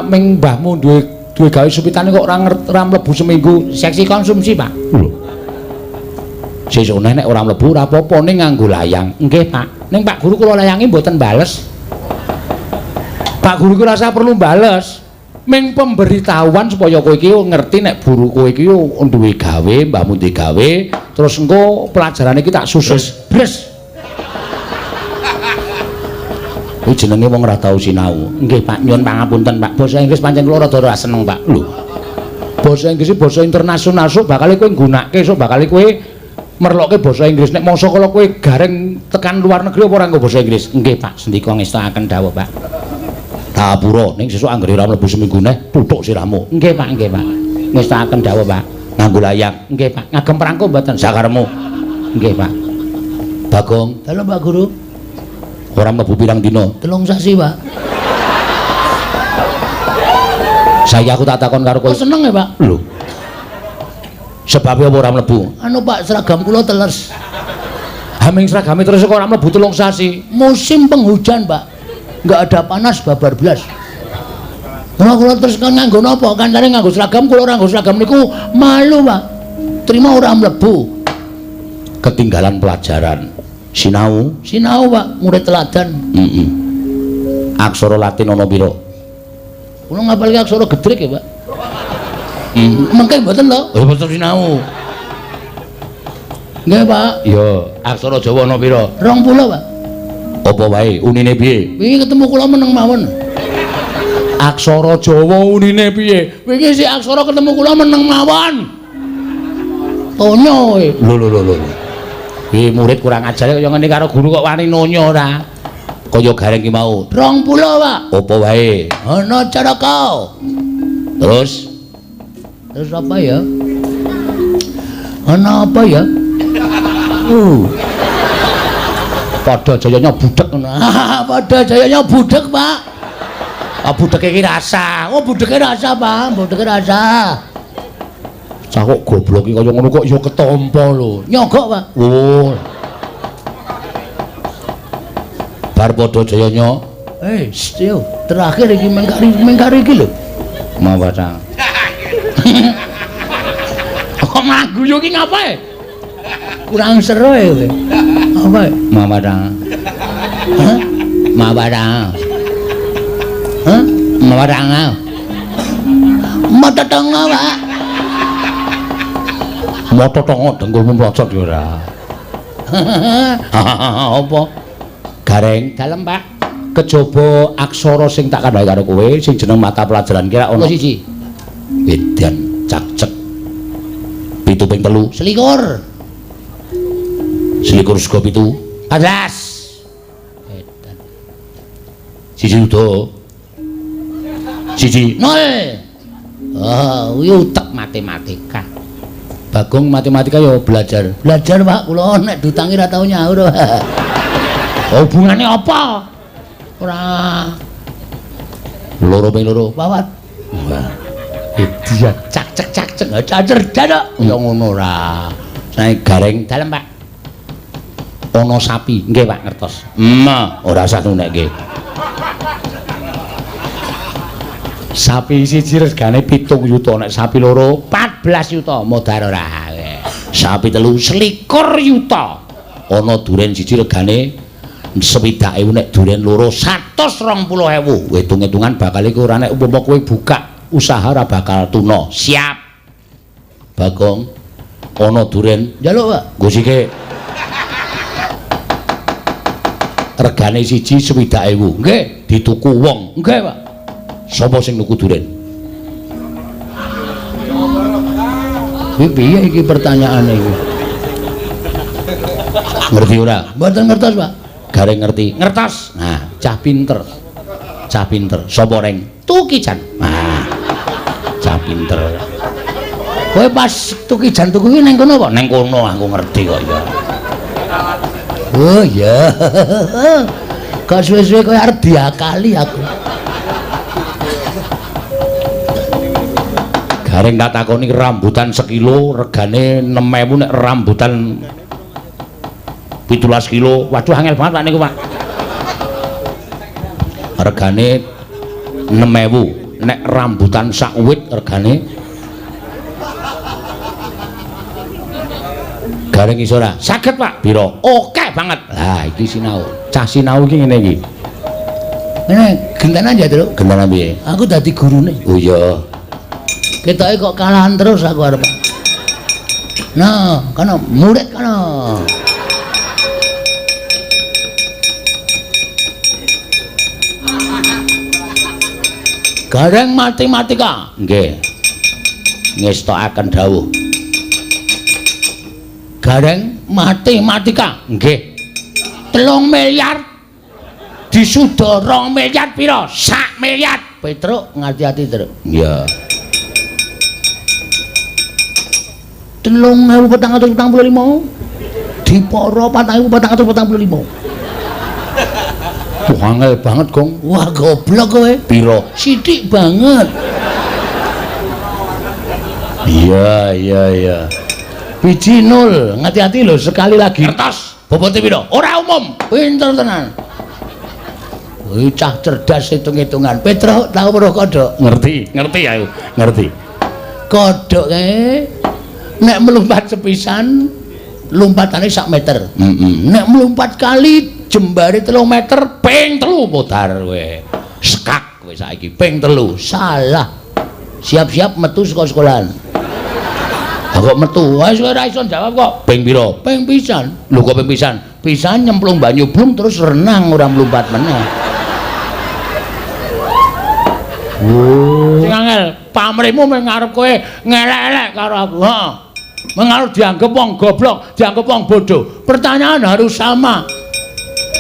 ming mbahmu duwe gawe supitane kok ora mlebu seminggu. Seksi konsumsi, Pak. Lho. Sesuk nek ora mlebu ora apa-apa ning nganggo layang. Nggih, Pak. Ning Pak Guru kula layangi mboten bales. Pak Guru ki rasa perlu bales. Ming pemberitahuan supaya kowe iki ngerti nek guru kowe iki duwe gawe, mbahmu duwe gawe, terus engko pelajarane iki tak susul. Bres. Kuwi jenenge wong ora tau sinau. Nggih, Pak, nyuwun pangapunten, Pak. Basa Inggris pancen kula rada ora seneng, Pak. Lho. Basa Inggris iki basa internasional, sok bakal kowe nggunakake, sok bakal kowe merlokke basa Inggris. Nek mangsa kala kowe gareng tekan luar negeri apa ora nggo basa Inggris? Nggih, Pak, sendika ngestokaken dawuh, Pak. Tapura ning sesuk anggere ora mlebu seminggu neh tutuk sirahmu. Nggih, Pak, nggih, Pak. Ngestokaken dawuh, Pak. Nganggo layang. Nggih, Pak. Ngagem perangko mboten? Sakaremu. Nggih, Pak. Bagong. Dalem, Pak Guru. Ora mlebu pirang dina? 3 sasi, Pak. Saiki aku tak takon karo kowe. Seneng ya, Pak? Lho. Sebabe apa ora mlebu? Anu, Pak, seragam kula teles. Haming seragame terus kok ora mlebu 3 sasi. Musim penghujan, Pak. Enggak ada panas babar blas. Kula kula terus kan nganggo napa? Kancane nganggo seragam, kula ora nganggo seragam niku malu, Pak. Terima ora mlebu. Ketinggalan pelajaran. Sinau? Sinau, Pak, murid teladan. Heeh. Aksara Latin ana pira? Kula ngapalke aksara gedrek ya, Pak. Mengke mboten lho. Oh, mboten sinau. Nggih, Pak. Iya, aksara Jawa ana pira? 20, Pak. Apa wae? Unine piye? Wingi ketemu kula meneng mawon. Aksara Jawa unine piye? Wingi si aksara ketemu kula meneng mawon. Tonyo kowe. Lho lho lho lho. Iki murid kurang ajar kaya ngene karo guru kok wani nonyo ora. Kaya gareng ki mau. 20, Pak. Apa wae? Ana caraka. Terus terus apa ya? Ana apa ya? Padha jayanya budhek ngono. Padha jayanya budhek, Pak. Ah budheke iki rasa. Oh, budheke rasa, Pak. Budheke rasa. Cah kok goblok iki kaya ngono kok ya ketampa lho. Nyogok, Pak. Oh. Bar padha jayanya. Yo, terakhir iki mengkari iki lho. Mawa ta. Kok malah guyu iki ngapae? Kurang seru ya kowe. Apa? Mawa ta. Hah? Mawa ta. Hah? Mawa ta. Mata tongo, Pak. Mata tongo dengkulmu mlocot ya ora. Apa? Gareng dalem, Pak. Kejaba aksara sing tak kandhake karo kowe sing jeneng mata pelajaran kira ana siji. Edan cakcek. 7 ping 3 selikur. Selikur sego 7. 14. Edan. Siji udo. Siji 0. Oh, kuwi utek matematika. Bagong matematika ya belajar. Belajar, Pak. Kula nek dutangi ra tau nyaur. Hubungane apa? Ora. 2 ping 2 4. Wah. Edan cak cek cak cek cerdas kok. Ya ngono ora. Sae gareng dalem, Pak. Ana sapi. Nggih, Pak, ngertos. Ora usah nunekke. Sapi siji regane 7 yuta, nek sapi loro 14 yuta, modar ora. Sapi telu 21 yuta. Ana duren siji regane 60.000, nek duren loro 120.000. Hitung-hitungan bakal iku ora nek umpama kowe buka usaha ora bakal tuna. Siap. Bagong ana duren njaluk, Pak. Nggo sike. Regane siji 60.000. Nggih, dituku wong. Nggih, Pak. Sapa sing nuku duren? Kuwi piye iki pertanyaane iki? Ngerti ora? Mboten ngertos, Pak. Gareng ngerti. Ngertos. Nah, cah pinter. Cah pinter. Sapa reng? Tukijan. Nah. Cah pinter. Kowe pas Tukijan tuku kuwi ning kono apa? Ning kono aku ngerti kok ya. Oh iya. Kok suwe-suwe kowe arep diakali aku. Gareng tak takoni rambutan sekilo regane 6.000 nek rambutan 17 kilo. Waduh angel banget Pak niku, Pak. Regane 6.000 nek rambutan sak wit regane Gareng iso ora? Saged, Pak. Piro? Oke banget. Lah iki sinau. Cah sinau iki ngene iki. Ngene, gentenan ya, Truk. Gentenan piye? Aku dadi gurune. Oh iya. Ketoke kok kalahan terus aku arep. Nah, kono murid kono. Gareng matematika. Nggih. Ngestokaken dawuh. Gareng matematika. Nggih. 3 miliar disuda 2 miliar pira? 1 miliar. Petruk ngati-ati, Truk. Iya. 3.445 dipara 4.445. Wah, angel banget, Gong. Wah, goblok kowe. Piro? Sithik banget. Iya, iya, iya. Biji nol, ngati-hati lho sekali lagi. Kertas, bobote piro? Ora umum. Pinter tenan. Wih, cah cerdas hitung-hitungan. Petruk tau weruh kodhok? Ngerti, ngerti aku, ngerti. Kodhok kae nek melompat sepisan lompatane 1 meter. Nek melompat kali jembare 3 meter ping 3 modar kowe. Sekak kowe saiki ping 3. Salah. Siap-siap metu saka sekolahan. Kok metu? Wis ora iso jawab kok. Ping pira? Ping pisan. Lho kok ping pisan? Pisan nyemplung banyu blung terus renang ora mlumpat meneh. Oh. Sing angel, pamrihmu mung ngarep kowe ngelek-elek karo aku. Heeh. Mung arep dianggep wong goblok, dianggep wong bodoh. Pertanyaan harus sama.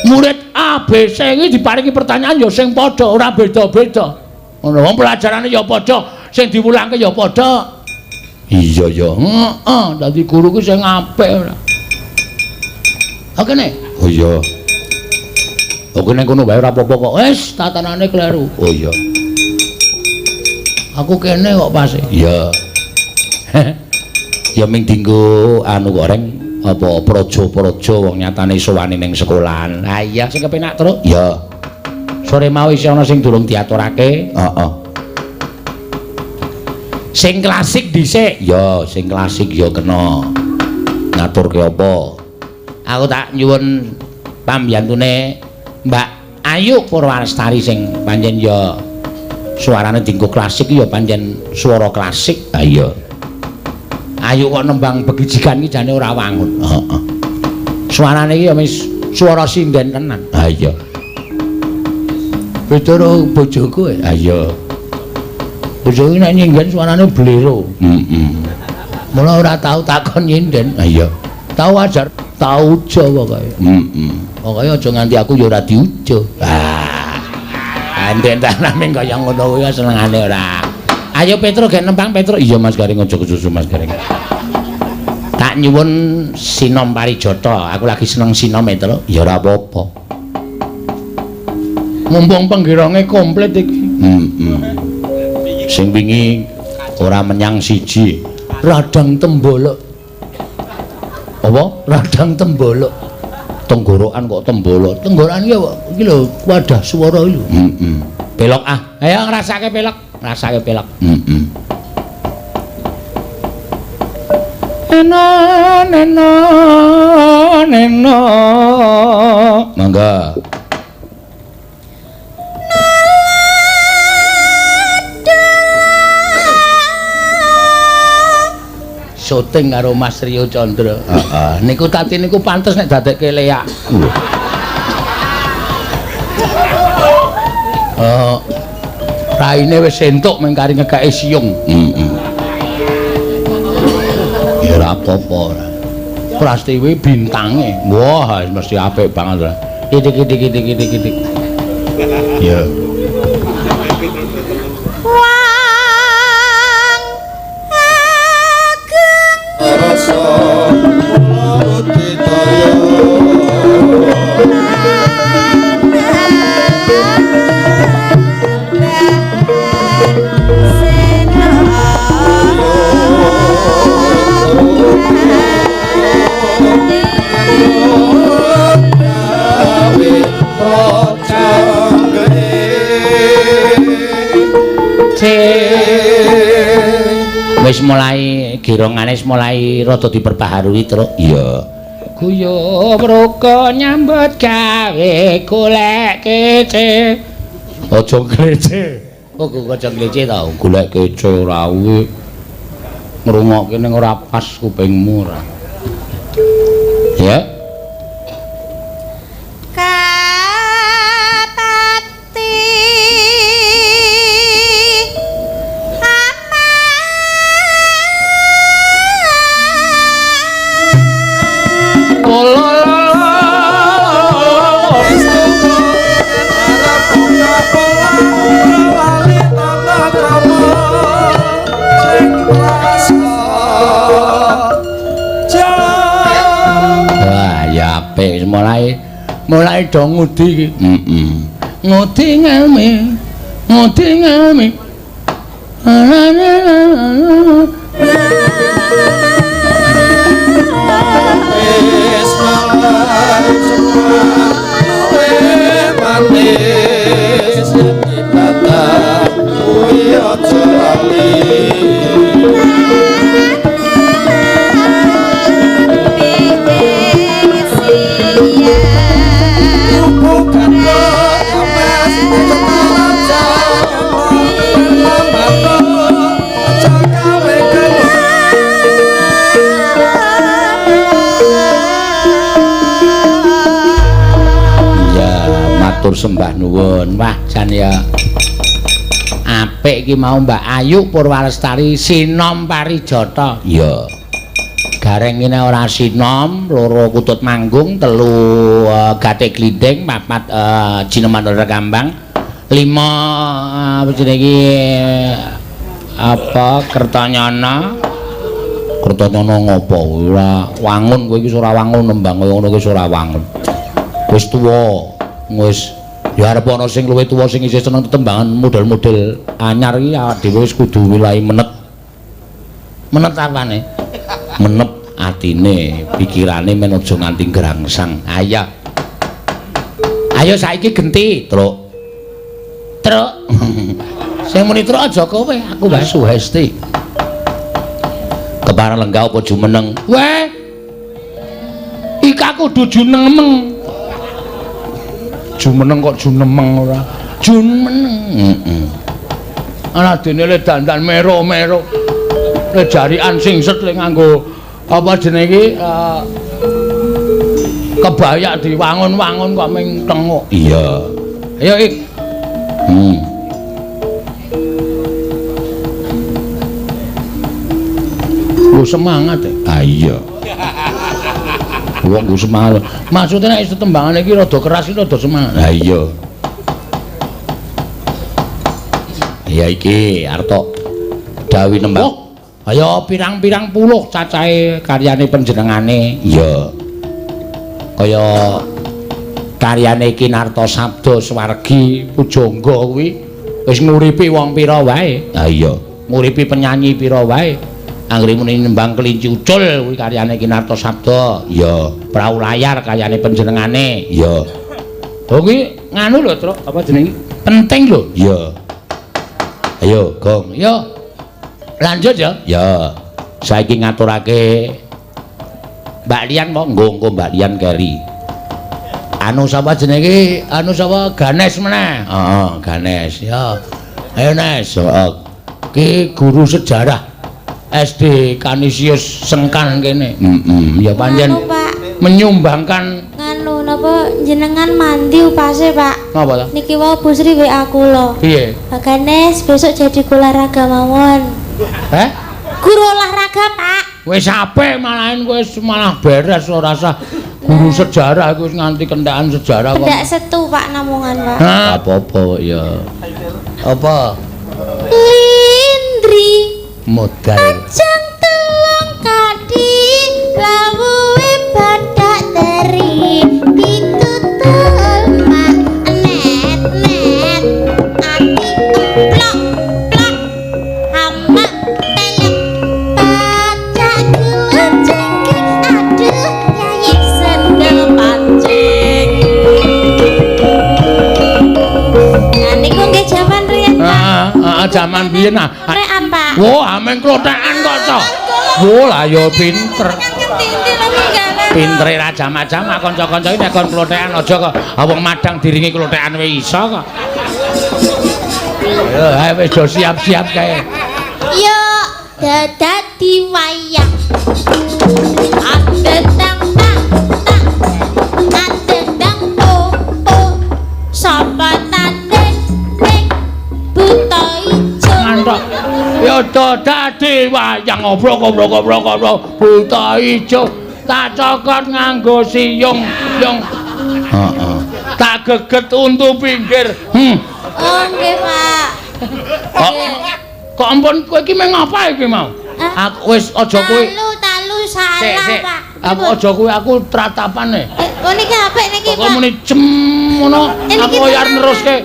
Murid A, B, C iki diparingi pertanyaan ya sing padha, ora beda-beda. Ngono, wong pelajarane ya padha, sing diwulangke ya padha. Iya ya, heeh, dadi guru ku sing apik ora. Oke ne? Oh iya. Oke ning kono wae ora apa-apa kok. Wis, tatanane kleru. Oh iya. Aku kene kok pas. Iya. Ya ming dinggo anu kok reng apa praja-praja wong nyatane sowane ning sekolahan. Ha iya sing kepenak, Truk. Iya. Sore mau isih ana sing durung diaturake. Heeh. Sing klasik dhisik. Ya, sing klasik ya kena. Ngaturke apa? Aku tak nyuwun pambiyantune Mbak Ayu Purwalestari sing pancen ya suarane dinggo klasik ya pancen swara klasik. Ha iya. Ayu kok nembang begijikan iki jane ora wangun. Heeh. Suarane iki ya wis swara sinden tenan. Ha iya. Beda karo bojoku. Ha iya. Bojoku nek nyinden suarane blero. Heeh. Mula ora tau takon nyinden. Ha iya. Tau ajar, tau ujo pokoke. Heeh. Pokoke aja nganti aku ya ora diujo. Ah. Anden taname kaya ngono kuwi senengane ora. Ayo Petro gek nembang Petro. Iya Mas Gareng aja kesusu Mas Gareng. Tak nyuwun sinom parijata. Aku lagi seneng sinom Petro. Ya ora apa-apa. Mumpung penggironge komplit iki. Heeh. Sing wingi ora menyang siji. Radang tembolok. Apa? Radang tembolok. Tenggorokan kok tembolok. Tenggorokan iki apa? Iki lho wadah swara iki lho. Heeh. Pelok ah. Ayo ngrasake pelok. Ngrasake pelok. Heeh. Eno neno neno. Mangga. Syuting karo Mas Rio Chandra. Heeh. Niku tati niku pantes nek dadekke leak. Raine wis entuk mung kari ngekeki siung. Heeh. Ya ora apa-apa ora. Prastiwi bintange. Wah, mesti apik banget ora. Itik itik itik itik itik. Ya. Wang ageng rasa uditaya. Wis mulai girongane wis mulai rada diperbaharui, Truk. Iya. Guyub rukun nyambut gawe golek kece. Aja glece. Oh, kok aja glece to? Golek kece ora kuwi. Ngrungokke ning ora pas kupingmu ora. Ya. Kapati Wah, ya apik mulai do ngudi iki. Heeh. Ngudi ngelmi. Ngudi ngelmi. Wis malam luwe manis yen ibadah kuwi aja lali. Ya, matur sembah nuwun. Wah, jan ya apik iki mau Mbak Ayu Purwalestari sinom parijata. Iya. Gareng ngene ora sinom, loro kutut manggung, telu gathik glinding, papat jineman kambang, lima apa jenenge iki apa Kertanyana. Kertanyana ngopo? Ora wangun kowe iki ora wangun nembang kaya ngono kuwi ora wangun. Wis tuwa, wis ya arep ana sing luwih tuwa sing isih seneng tetembangan model-model anyar iki awak dhewe wis kudu wilahi menet. Menet apane? Menep atine, pikirane men aja nganti grangsang. Ayo. Ayo saiki genti, Truk. Truk. Sing muni truk aja kowe, aku wae. Suhesti. Kepareng lenggah apa jumeneng? Weh. Iki kudu junemeng. Jumeneng kok junemeng ora? Jumeneng. Heeh. Ana dene le dandan mero-mero. Le jarikan singset le nganggo apa jenenge iki kebaya diwangun-wangun kok ming tenguk. Iya. Ayo ik. Nggo semangat e. Ah iya. Wong nggo semangat. Maksudnya nek tetembangane iki rada keras iki rada semangat. Ha iya. Ya iki arep tok dawuh nembang. Oh, ayo pirang-pirang puluh cacahe karyane panjenengane. Iya. Kaya karyane Ki Narto Sabdo Swargi Pujangga kuwi wis nguripi wong pira wae. Ha iya. Nguripi penyanyi pira wae. Anggere muni nembang kelinci ucul kuwi karyane Ki Narto Sabdo. Iya. Prau layar karyane panjenengane. Iya. Oh kuwi nganu lho, Truk, apa jenenge? Penting lho. Iya. Ayo, Gong. Yo. Lanjut ya. Ya. Saiki ngaturake Mbak Lian monggo engko Mbak Lian keri. Anu sapa jenenge? Anu sapa? Ganes meneh. Heeh, Ganes. Ya. Ayo Nes. Heeh. Ki guru sejarah SD Kanisius Sengkan kene. Heeh. Ya pancen Nganu, Pak. menyumbangkan Nganu Niku napa jenengan mandi upase, Pak? Napa ta? Niki wau Bu Sri WA kula. Piye? Pak Ganes besok jadi guru olahraga mawon. Heh? Guru olahraga, Pak. Wis apik malahan kowe wis malah beres ora usah guru sejarah iku wis nganti kentekan sejarah kok. Pendak setu, Pak, namungan, Pak. Hah? Apa-apa ya. Apa? Lindri Modal. Ajang telung kadi lawuhe badak teri pitutul mak net net ati emplok plok hama pelek pacak gula cengkeh aduh yayi sendal pancing. Nah niku nggih jaman riyen, Pak. Heeh, heeh jaman biyen ah. Klotekan, Pak. Wah, amen klotekan kok to. Wah, lah ya pinter. Pintere ra jamak-jamak kanca-kanca iki nek kon klotekan aja kok. Ah wong madang diringi klotekan wis iso kok. Ayo, ayo wis do siap-siap kae. Yo dadi wayang. Andendang tang tang. Andendang po po. Sapa tanding ning buta ijo. Ngantok. Ya do dadi wayang obrok-obrok-obrok-obrok buta ijo. Tak cokot nganggo siyung yung. Heeh. Tak geget untu pinggir. Oh nggih, Pak. Kok kok ampun kowe iki meng apa iki mau? Hah? Aku wis aja kowe. Talu talu Sik, salah, sik. Pak. Aku aja kowe aku tratapane. Oh niki apik niki, Kok Pak. muni cem ngono, Eh, aku niki ya arep tenanan. neruske.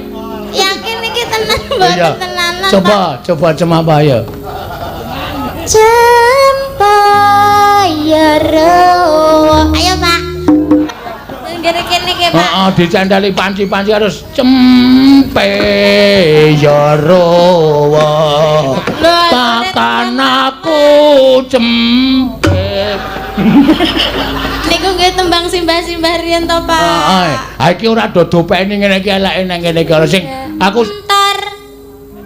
Yakin niki tenan mboten Iya. tenanan, Coba, Pak. coba cem apa ya? Cempaya rowo. Ayo, Pak. Ngene niki, Pak. Heeh, dicandali panci-panci harus cempe ya rowo. Lho, Pakan aku cempe. Niku nggih tembang simbah-simbah riyen to, Pak. Heeh. Ha iki ora do dopeni ngene iki eleke nang kene iki ora sing aku Montor.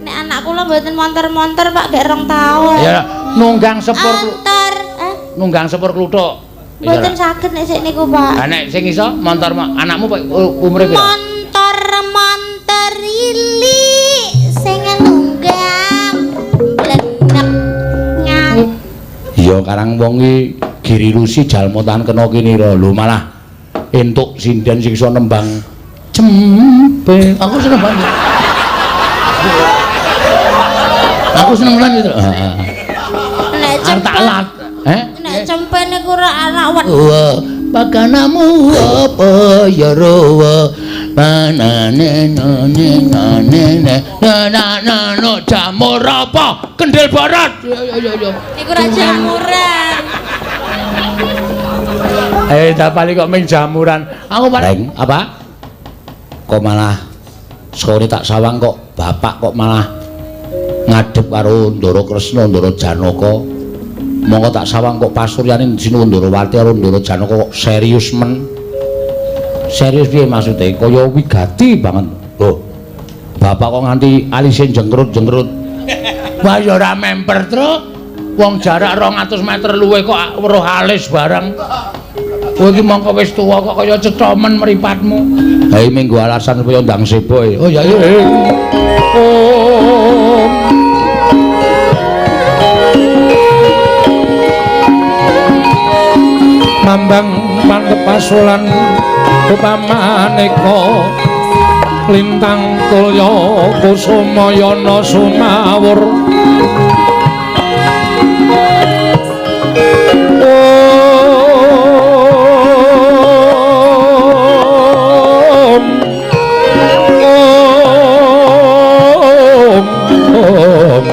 Nek anak kula mboten montor-montor, Pak, gek rong taun. ya nunggang sepur Montor. Eh, nunggang sepur kluthuk. Iya, mboten saged nek sik niku, Pak. Ha nek sing iso montor anakmu Pak, umure piro? Montor montor ili sing nunggang blenek ngang. Ya karang wong iki Giri Rusi jalma tan kena kinira. Lho malah entuk sinden sing iso nembang cempe. Aku seneng banget. Aku seneng banget gitu. Heeh. Nek Arep tak cempe lat. Eh? nek cempe niku ora anak wed. Wa pakanamu apa ya rowa manane nane nane na Na na na jamur apa? Kendil barat. Ya ya ya ya. Niku ora jamuran. Eh, tak paling kok ming jamuran. Aku paling Reng, apa? Kok malah sekone tak sawang kok bapak kok malah ngadep karo Ndara Kresna, Ndara Janaka. Monggo tak sawang kok pasuryane Sinuwun Ndarawati karo Ndara Janaka kok serius men. Serius piye maksude? Kaya wigati banget. Lho. Bapak kok nganti alise jengkrut-jengkrut. Wah ya ora memper, Truk. Wong jarak 200 meter luwih kok weruh alis bareng. Kowe iki mongko wis tuwa kok kaya cetomen mripatmu. Ha minggu alasan supaya ndang sebo. Oh ya ya. Om. Mambang pantepasulan upamaneka lintang tulya kusumayana sumawur. Om Om Om.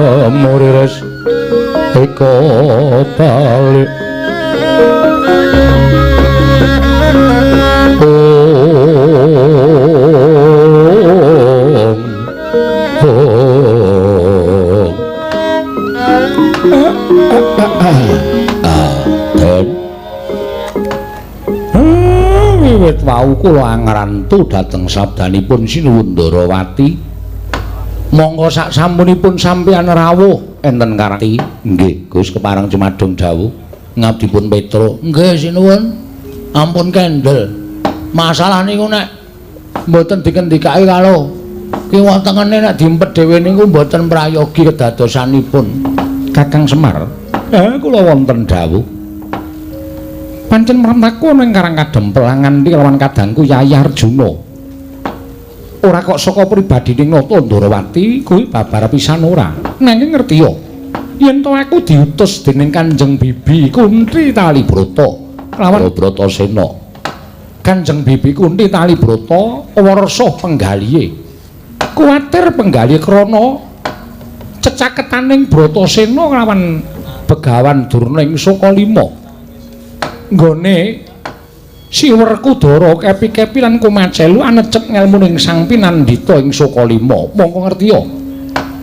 Samurires eko balik Om Om Den wiwit wau kula angrantu dhateng sabdanipun Sinuwun Ndarawati. Monggo sak sampunipun sampeyan rawuh enten Karang. Nggih, Gus kepareng cumadung dawuh ngabdipun Petro. Nggih sinuwun. Ampun kendel. Masalah niku nek mboten dikendikake karo kiwa tengene nek diempet dhewe niku mboten prayogi kedadosanipun. Kakang Semar, kula wonten dawuh. Pancen mremtaku ana ing Karang Kadempel nganti lawan kadangku Yayi Arjuna. Ora kok saka pribadining Nata Ndarawati kuwi babar pisan ora. Nanging ngertiya yen to aku diutus dening Kanjeng Bibi Kunti Talibrata lawan Bratasena. Kanjeng Bibi Kunti Talibrata wersa penggalihe. Kuwatir penggalihe krana cecaketaning Bratasena lawan Begawan Durna ing Sukalima. Nggone Si Werkudara kepi-kepi lan kumacelu anecep ngelmuning Sang Pinandita ing Sukalima. Mongko ngertiya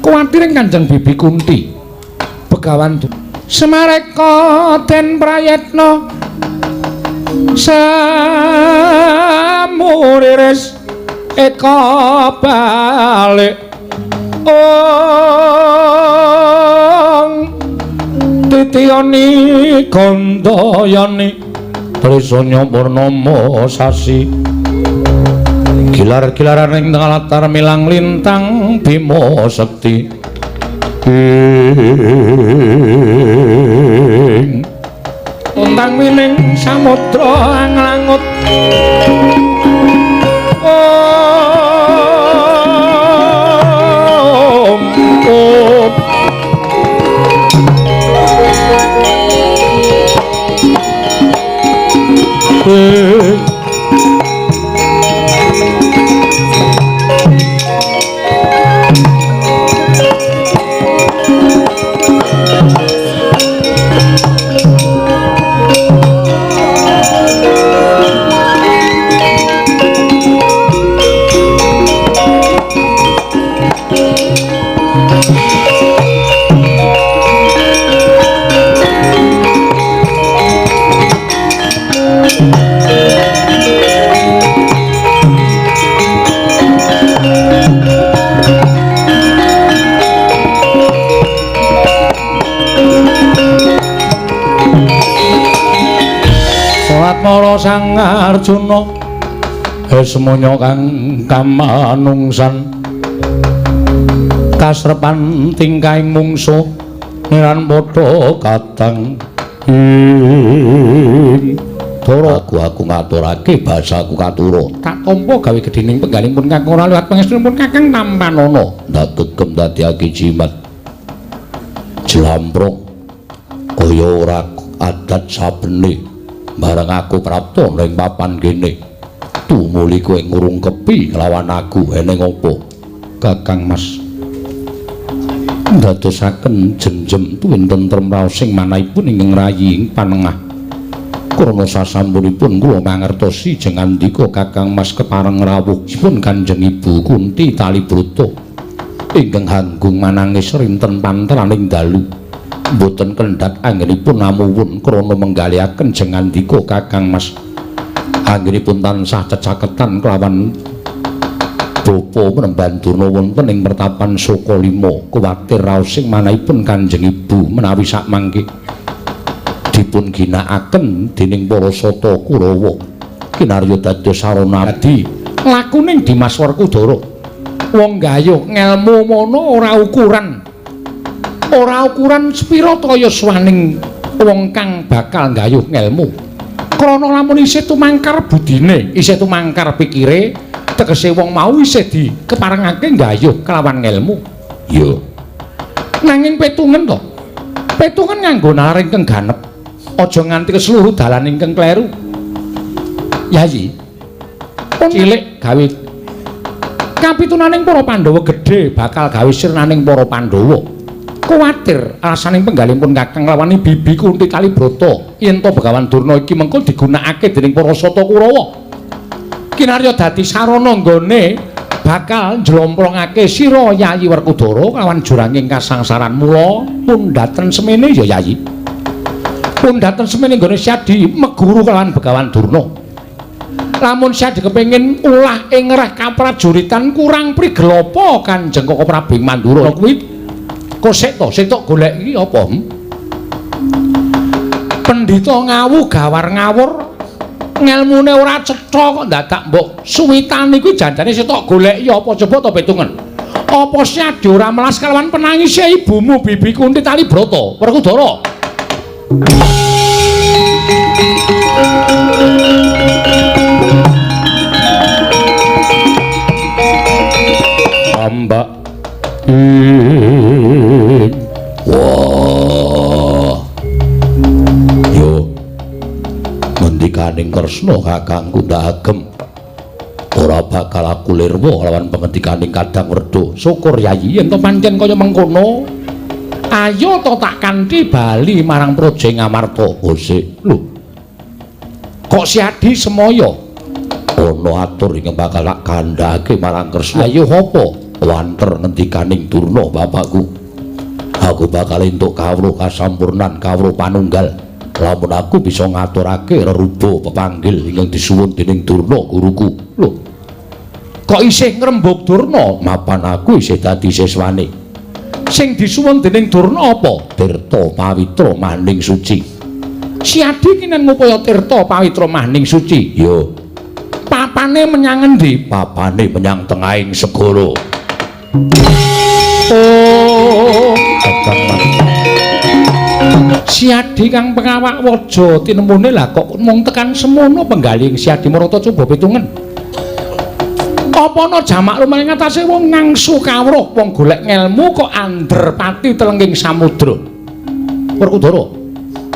kuwatir Kanjeng Bibi Kunti Begawan Semareka den prayetna samuriris eka balik ong titiyani gandayani Trisanya purnama sasi gilar-gilaran ing tengah latar milang lintang Bima Sekti ing untang wining samudra anglangut om om Salat Sang Arjuna semono kang kamanungsan kasrepan tingkahing mungsuh niran padha katang ing Dara aku ngaturake basaku katura tak tampa gawe gedhening penggalipun kakang ora liwat pangestunipun kakang tampanana ndak gegem dadiake jimat jlamprok kaya ora adat sabene bareng aku prapta ning papan kene tumuli kowe ngurungkepi kelawan aku eneng apa Kakang Mas ndadosaken jenjem tuwin tentrem raos sing manahipun ingkang rayi ing panengah krana sasampunipun kula mangertosi jeng andika Kakang Mas kepareng rawuhipun Kanjeng Ibu Kunti Talibrata ingkang hanggung manangis rinten panteraning dalu Mboten kendhat anggenipun amuwun krana menggalihaken jengandika Kakang Mas. Anggenipun tansah cecaketan kelawan Bapa Penemban Durna wonten ing pertapan Sukalima. Kuwatir raosing manahipun Kanjeng Ibu menawi sakmangke dipun ginakaken dening para sata Kurawa. Kinarya dados sarana adi lakuning Dimas Werkudara. Wong gayuh ngelmu mono ora ukuran. Ora ukuran sepira ta yuswaning wong kang bakal gayuh ngelmu. Krana lamun isih tumangkar budine, isih tumangkar pikire, tegese wong mau isih dikeparengake gayuh kelawan ngelmu. Iya. Nanging petungen to. Petungen nganggo nalar ingkang ganep. Aja nganti keseluruh dalan ingkang kleru. Yayi. Cilik gawe kapitunaning para Pandhawa gedhe bakal gawe sirnaning para Pandhawa. Kuwatir alasaning penggalipun Kakang lawani Bibi Kunti Kalibrata yen to Begawan Durna iki mengko digunakake dening para sata Kurawa. Kinarya dadi sarana nggone bakal njlomplongake sira Yayi Werkudara kawan juranging kasangsaran. Mula pundhaten semene ya Yayi. Pundhaten semene nggone Syadi meguru kelawan Begawan Durna. Lamun Syadi kepengin ulah ing ngerah kaprajuritan kurang prigel apa Kanjeng Koko Prabu ing Mandura kuwi kosek to sing tok golek iki apa? Pendhita ngawu gawar ngawur ngelmune ora cetha kok dadak mbok suwitani kuwi janjane sing tok goleki apa coba to petungen. Apa Syadi ora melas kalawan penangise ibumu Bibi Kunti Kalibrata Werkudara? Ambak. Wah. Yo. Ngendikaning Kresna kakangku ndak agem. Ora bakal aku lirwa lawan pengendikaning Kadang Werda. Syukur Yayi yen to pancen kaya mengkono. Ayo to tak kanthi bali marang Praja Ngamarta. Osik. Lho. Kok Syadi semaya? Ana atur ingkang bakal tak kandhake marang Kresna. Ayo apa? Wanter ngendikaning Durna bapakku. Aku bakal entuk kawruh kasampurnan kawruh panunggal lamun aku bisa ngaturake reruba pepanggil ingkang disuwun dening Durna guruku. Lho. Kok isih ngrembug Durna? Mapan aku isih dadi siswane. Sing disuwun dening Durna apa? Tirta pawitra maning suci. Syadi kinen ngupaya tirta pawitra maning suci. Yo. Papane menyang endi? Papane menyang tengahing segara. Oh, Syadi kang pengawak waja tinemune lah kok mung tekan semono penggalih Syadi Marata coba pitungen. Apa ana jamak lumayan ngatasé wong ngangsu kawruh wong golek ngelmu kok andher pati telenging samudra. Werkudara.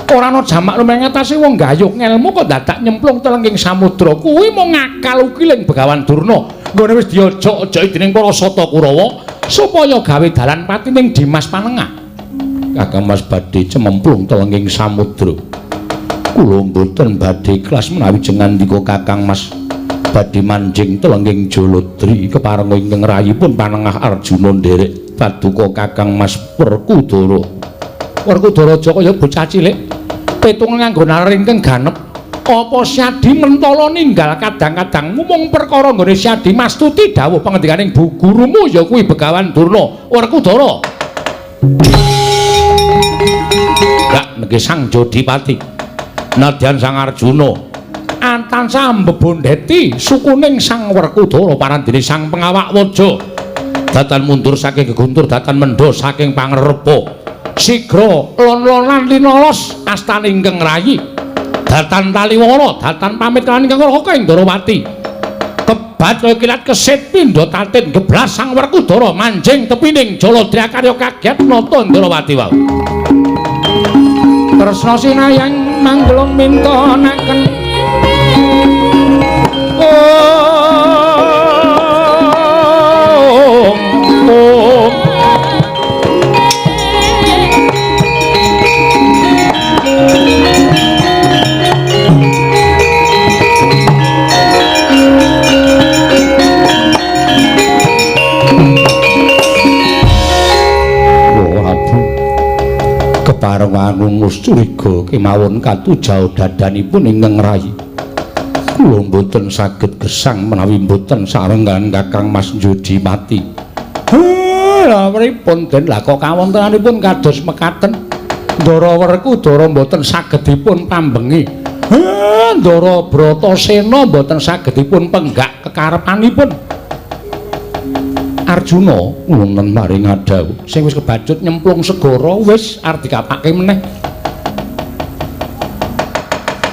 Ora ana jamak lumayan ngatasé wong gayuh ngelmu kok dadak nyemplung telenging samudra. Kuwi mung ngakal ukiling Begawan Durna. Nggone wis diojok-ojoki dening para sata Kurawa supaya gawe dalan pati ning Dimas Panengah. Kakang Mas badhe cememplung telenging samudra. Kula mboten badhe ikhlas menawi jengandika Kakang Mas badhe manjing telenging Jaladri keparenga ingkang rayipun Panengah Arjuna nderek paduka Kakang Mas Werkudara. Werkudara aja kaya bocah cilik petung nganggo nalar ingkang ganep. Apa Syadi mentala ninggal kadang-kadangmu mung perkara nggone Syadi mastuti dawuh pangendikaning bu gurumu ya kuwi Begawan Durna Werkudara. Gak nggih Sang Jodipati nadyan Sang Arjuna tansah mbebondheti sukuning Sang Werkudara parandene Sang Pengawak Waja datan mundur saking geguntur datan mendha saking pangrepa sigra lon-lonan linolos astane ingkang rayi datan taliwara datan pamit lan ingkang Raka Indrawati kebat kaya kilat kesit pindha tatin geblas Sang Werkudara manjing tepining Jaladri akarya kaget nata Indrawati wau. Kresna sinayang manggelung mintonaken om om Kepareng anunus curiga kemawon katujau dadanipun ingkang rayi. Kula mboten saged gesang menawi mboten sareng Kakang Mas Judi mati. Lha pripun Den? Lah kok kawontenanipun kados mekaten? Ndara Werkudara mboten saged dipun pambengi. Ndara Bratasena mboten saged dipun penggak kekarepanipun. Arjuna wonten maring adhawuh sing wis kebacut nyemplung segara wis arep dikapake meneh.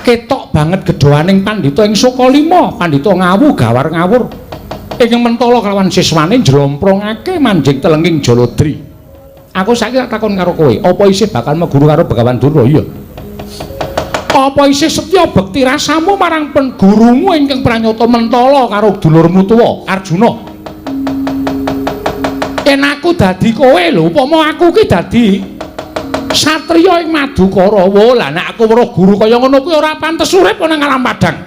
Ketok banget gedhoaning pandhita ing Sukalima, pandhita ngawu gawar ngawur. Ingkang mentala kelawan siswane njlomprongake manjing telenging Jaladri. Aku saiki tak takon karo kowe, apa isih bakal meguru karo Begawan Durna? Iya. Apa isih setya bekti rasamu marang pengurumu ingkang pranyata mentala karo dulurmu tuwa Arjuna? Yen aku dadi kowe lho, upama aku ki dadi satriya ing Madukara, lah nek aku weruh guru kaya ngono kuwi ora pantes urip ana ing alam padhang.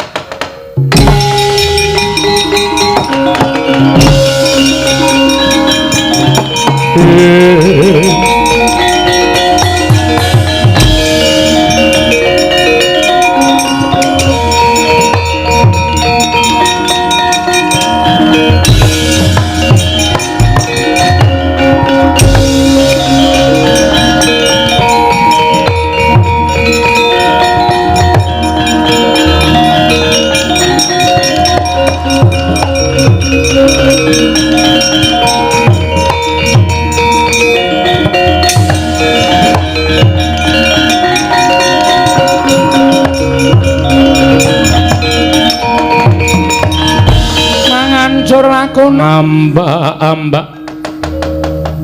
Amba-amba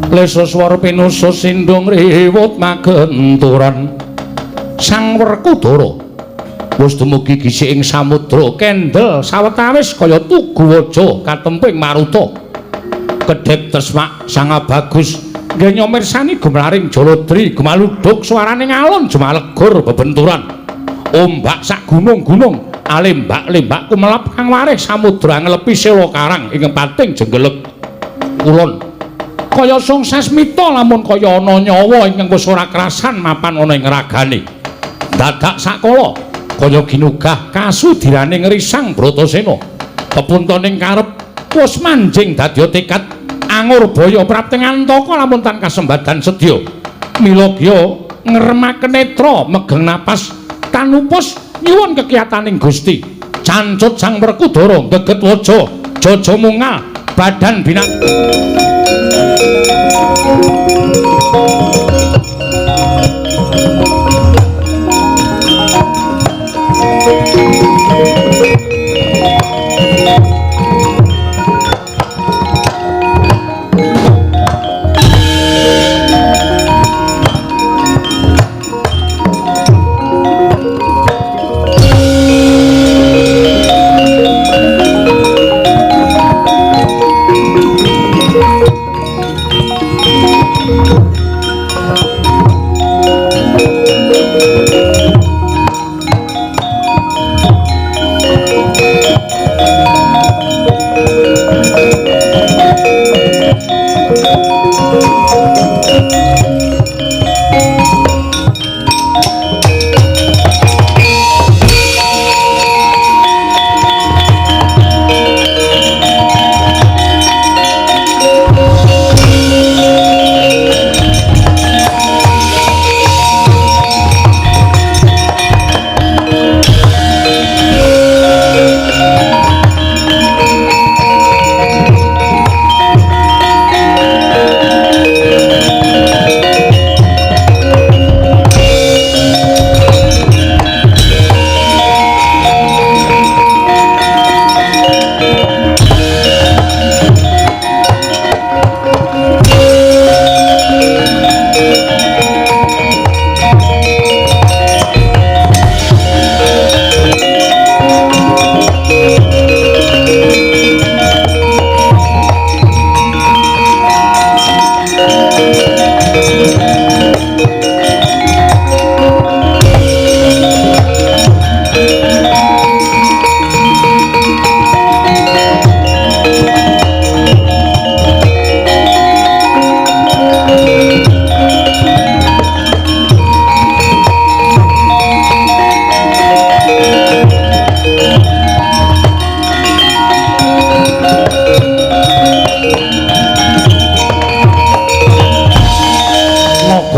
leso swara pinusus sindung riwut magenturan. Sang Werkudara wis dumugi gisik ing samudra kendel sawetawis kaya tugu waja katemping maruta. Kedhep tresmak sanga bagus nggenya mirsani gumlaring Jaladri gumaludhuk suarane ngalun jumalegur bebenturan. Ombak sak gunung-gunung alembak-lembak kumelap kang warih samudra nglepi sela karang ing pating jenggelek kulon. Kaya sung sasmita lamun kaya ana nyawa ingkang wis ora krasan mapan ana ing ragane. Dadak sakala kaya ginugah kasudirane ngrisang Bratasena. Pepuntoning karep wis manjing dadya tekad angurbaya prapting antaka lamun tan kasembadan sedya. Mila gya ngremaken netra megeng napas tanupus nyuwun kekiyataning Gusti. Cancut Sang Werkudara geget waja jaja mungal badan binak.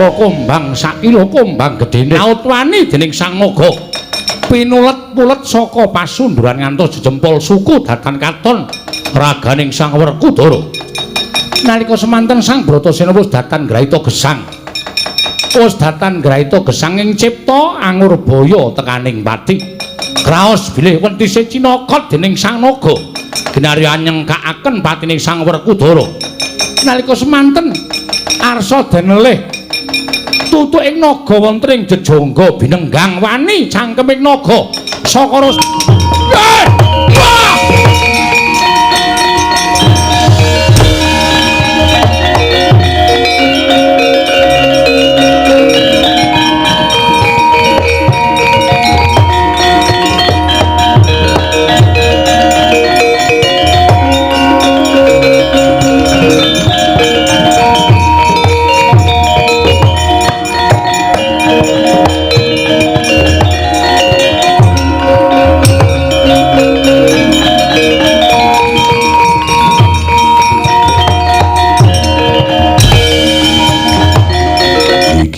Swara kombang sakilo kombang gedene naut wani dening Sang Naga. Pinulet-pulet saka pasunduran ngantos jejempol suku datan katon raganing Sang Werkudara. Nalika semanten Sang Bratasena wis datan graita gesang. Wis datan graita gesang ing cipta angurbaya tekaning pati. Kraos bilih wentise cinakot dening Sang Naga. Ginarya nyengkakaken patining Sang Werkudara. Nalika semanten arsa denelih tutuking naga wonten ing jejangga binenggang wani cangkeming naga sakara.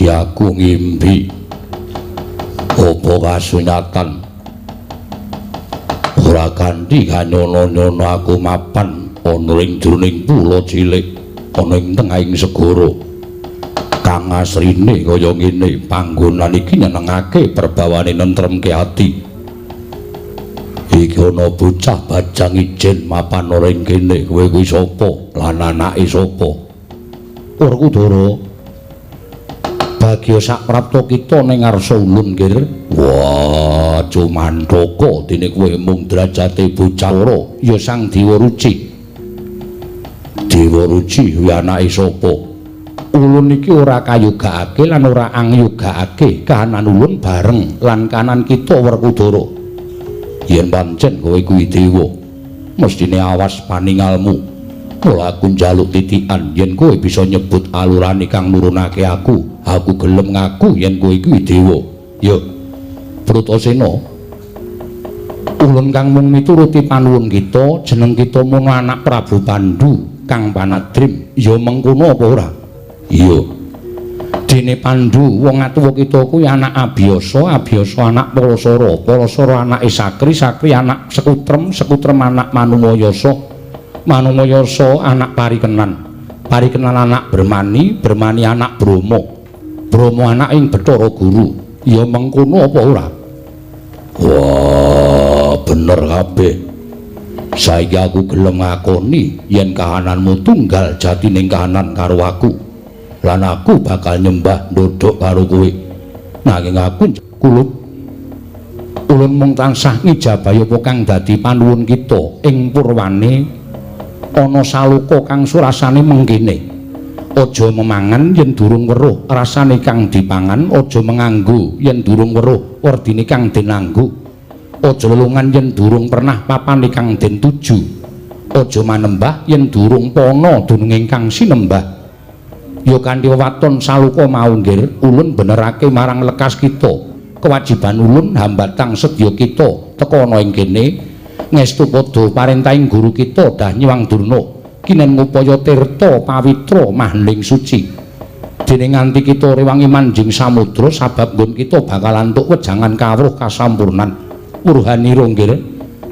Aku ngimpi apa kasunyatan ora kanthi kanyono-nyono aku mapan ana ing jroning pulo cilik ana ing tengahing segara kang asrine kaya ngene. Panggonan iki nyenengake perbawane nentremke ati. Iki ana bocah bajang ijen mapan ana ing kene. Kowe kuwi sapa lan anake sapa? Werkudara, bagya saprapta kita ning ngarsa ulun nggir. Wah, cumantaka dene kowe mung derajate bocah ora ya Sang Dewa Ruci. Dewa Ruci kuwi anake sapa? Ulun iki ora kayogakake lan ora angyogakake kahanan ulun bareng lan kanan kita Werkudara. Yen pancen kowe kuwi dewa, mestine awas paningalmu. Mula aku njaluk titikan yen kowe bisa nyebut alurane kang nurunake aku, aku gelem ngaku yen kowe kuwi dewa. Ya, Bratasena, ulun kang mung mituruti panuwun kita, jeneng kita mung anak Prabu Pandu kang panadrim. Ya mengkono apa ora? Iya. Dene Pandu wong atuwa kita kuwi anak Abiyasa, Abiyasa anak Palasara, Palasara anake Sakri, Sakri anak Sekutrem, Sekutrem anak Manumayasa, Manumayasa anak Parikenan, Parikenan anak Bermani, Bermani anak Brahma, Brahma anak ing Bathara Guru. Ya mengkono apa ora? Wah, bener kabeh. Saiki aku gelem ngakoni yen kahananmu tunggal jatining kahanan karo aku. Lan aku bakal nyembah ndodhok karo kowe. Nanging aku kulup ulun mung tansah ngijabahi apa kang dadi panuwun kita ing purwane ana saloka kang surasane mengkene. Aja memangan yen durung weruh rasane kang dipangan, aja menganggo yen durung weruh werdine kang den anggo, aja lelungan yen durung pernah papane kang den tuju, aja manembah yen durung pana dununge kang sinembah. Ya kanthi wewaton saloka mau nggir, ulun benerake marang lekas kita kewajiban ulun hambatang sedya kita teka ana ing kene ngestu padha parentahing guru kita Danyang Durna kinen ngupaya tirta pawitra mahling suci. Dene nganti kita rewangi manjing samudra sabab nggon kita bakal antuk wejangan kawruh kasampurnan. Wurhanira nggir,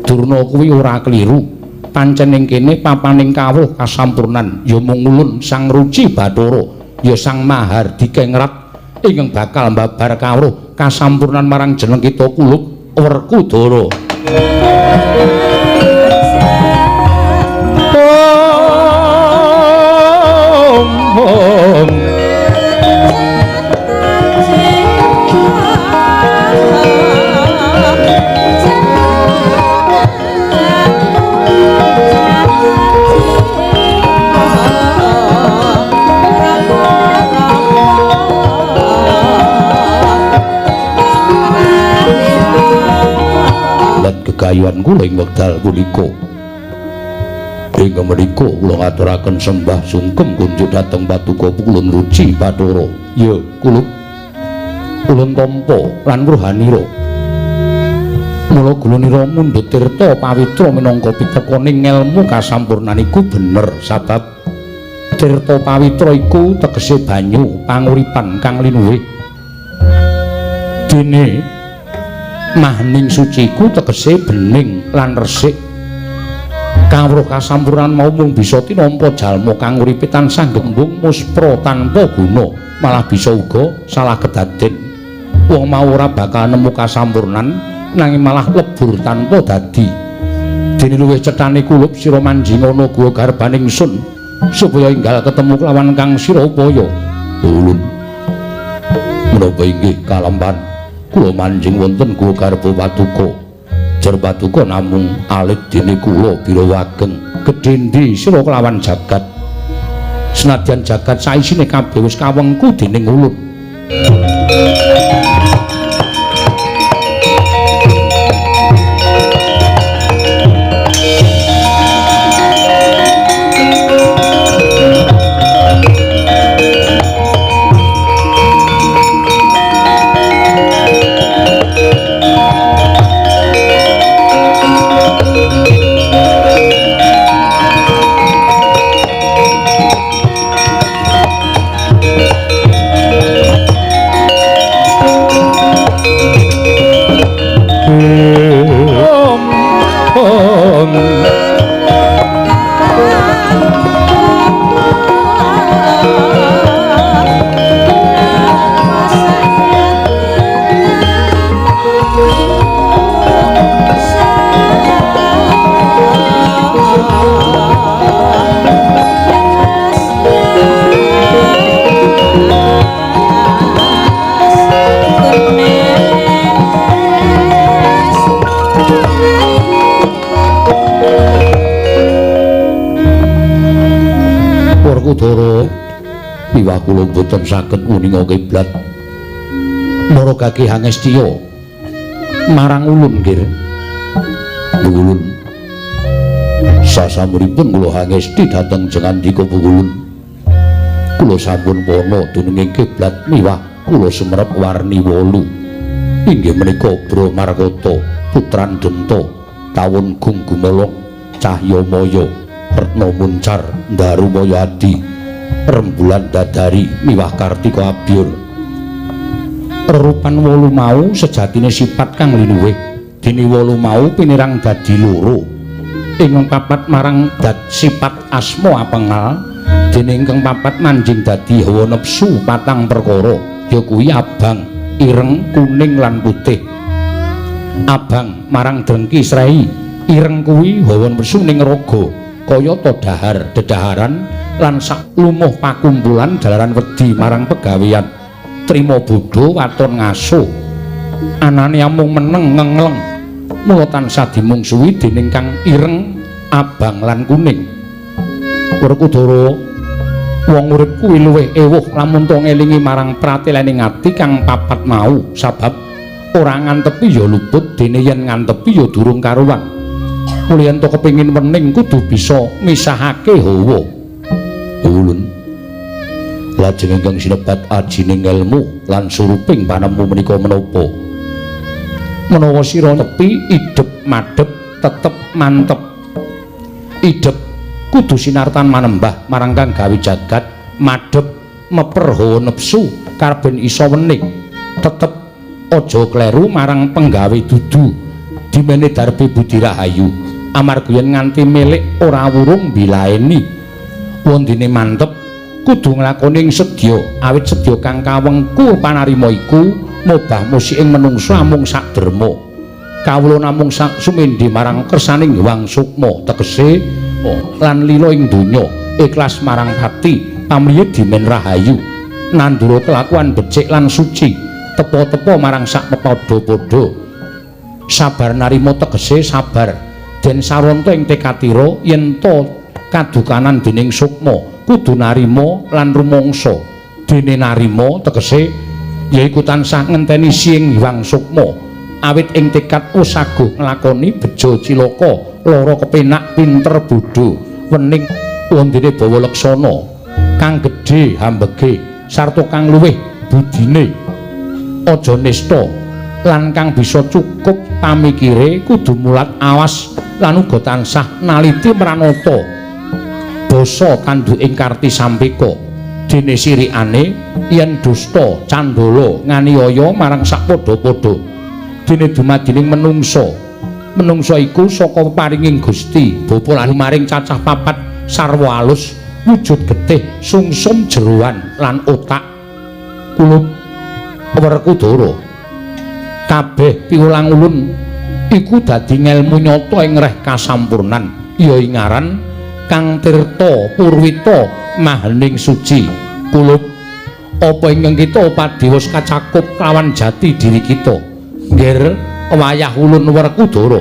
Durna kuwi ora kliru. Pancen ing kene papaning kawruh kasampurnan ya mung ulun Sang Ruci Bathara ya Sang Mahardika Ngrat ingkang bakal mbabar kawruh kasampurnan marang jeneng kita kulup Werkudara. Gegayuhan kula ing wekdal punika. Ing menika kula ngaturaken sembah sungkem kunjuk dhateng Paduka Ulun Ruci Bathara. Ya, kulup ulun tampa lan rohanira. Mula gulunira mundhut tirta pawitra minangka pitekoning ngelmu kasampurnan iku bener sabab Tirta pawitra iku tegese banyu panguripan kang linuwih. Dene mahning suci iku tegese bening lan resik. Kawruh kasampurnan mau mung bisa tinampa jalma kang uripe tansah gembung muspra tanpa guna, malah bisa uga salah kedaden. Wong mau ora bakal nemu kasampurnan nanging malah lebur tanpa dadi. Dene luwih cethane kulup sira manjing ana guwa garbaning sun supaya enggal ketemu kelawan kang sira upaya. Ulun menapa inggih kalampan kula manjing wonten guwa garba paduka. Jer paduka namung alit dene kula birawa ageng gedhe endi sira kelawan jagat. Senadyan jagat saisine kabeh wis kawengku dening ulun. Werkudara miwah kula mboten saged nguninga kiblat. Mara gage hangestya marang ulun nggih. Ulun sasampunipun kula hangesti dhateng jengandika ulun. Kula sampun wana dununging kiblat miwah kula sumerep warni 8. Inggih menika Bra Markata, Putran Denta, Tawon Gung Gumelong, Cahya Maya, Retna Muncar, Darumaya Adi, Rembulan Dadari miwah Kartika Abyur. Rerupan 8 mau sejatine sifat kang linuwih. Dene 8 mau pinirang dadi 2. Ingkang papat marang dad sifat asma apengal, dene ingkang papat manjing dadi hawa nepsu patang perkara, ya kuwi abang, ireng, kuning lan putih. Abang marang drengki srei, ireng kuwi hawa nepsu ning raga, kayata dahar dedaharan lan sak lumuh pakumpulan jalaran wedi marang pegawean. Trima bodho waton ngaso, anane amung meneng ngengleng, mula tansah dimungsuhi dening kang ireng, abang lan kuning. Werkudara, wong urip kuwi luwih ewuh lamun to ngelingi marang pratelening ati kang papat mau, sabab ora ngantepi ya luput, dene yen ngantepi ya durung karuan. Mula yen to kepengin wening kudu bisa misahake hawa. Ulun lajeng ingkang sinebat ajining elmu lan suruping panemu menika menapa? Menawa sira nepi idep madhep tetep mantep. Idep kudu sinartan manembah marang kang gawe jagat, madhep meper hawa nepsu karben iso wening. Tetep aja kleru marang penggawe dudu dimene darbe budi rahayu, amarga yen nganti milik ora wurung bilaeni. Wondene mantep kudu nglakoni ing sedya, awit sedya kang kawengku panarima iku mobah musik ing menungsa amung sak derma. Kawula namung sak sumendhe marang kersaning Hyang Sukma, tegese lan lila ing donya, ikhlas marang pati, pamriye dimen rahayu, nandura kelakuan becik lan suci, tepa-tepa marang sak pepadha-padha. Sabar narima tegese sabar, den saranta ing tekatira yen ta kadukanan dening sukma kudu narima lan rumangsa. Dene narima tegese yaiku tansah ngenteni siing Hyang Sukma, awit ing tekad usaguh nglakoni bejo cilaka, lara kepenak, pinter bodho, wening wondene bawa leksana, kang gedhe hambege sarta kang luwih budine. Aja nista lan kang bisa cukup pamikire kudu mulat awas lan uga tansah naliti mranata. Basa tanduking karti sampeka. Dene sirikane yen dusta candala nganiaya marang sakpadha-padha. Dene dumadining menungsa. Menungsa iku saka paringing Gusti bapa lan maring cacah papat sarwa alus wujud getih sungsum jeroan lan otak kulup Werkudara. Kabeh piwulang ulun iku dadi ngelmu nyata ing reh kasampurnan ya ing aran Kang Tirta Purwita Mahening Suci. Kulup apa ingkang kita padiwos kacakup kelawan jati diri kita. Nggir wayah ulun Werkudara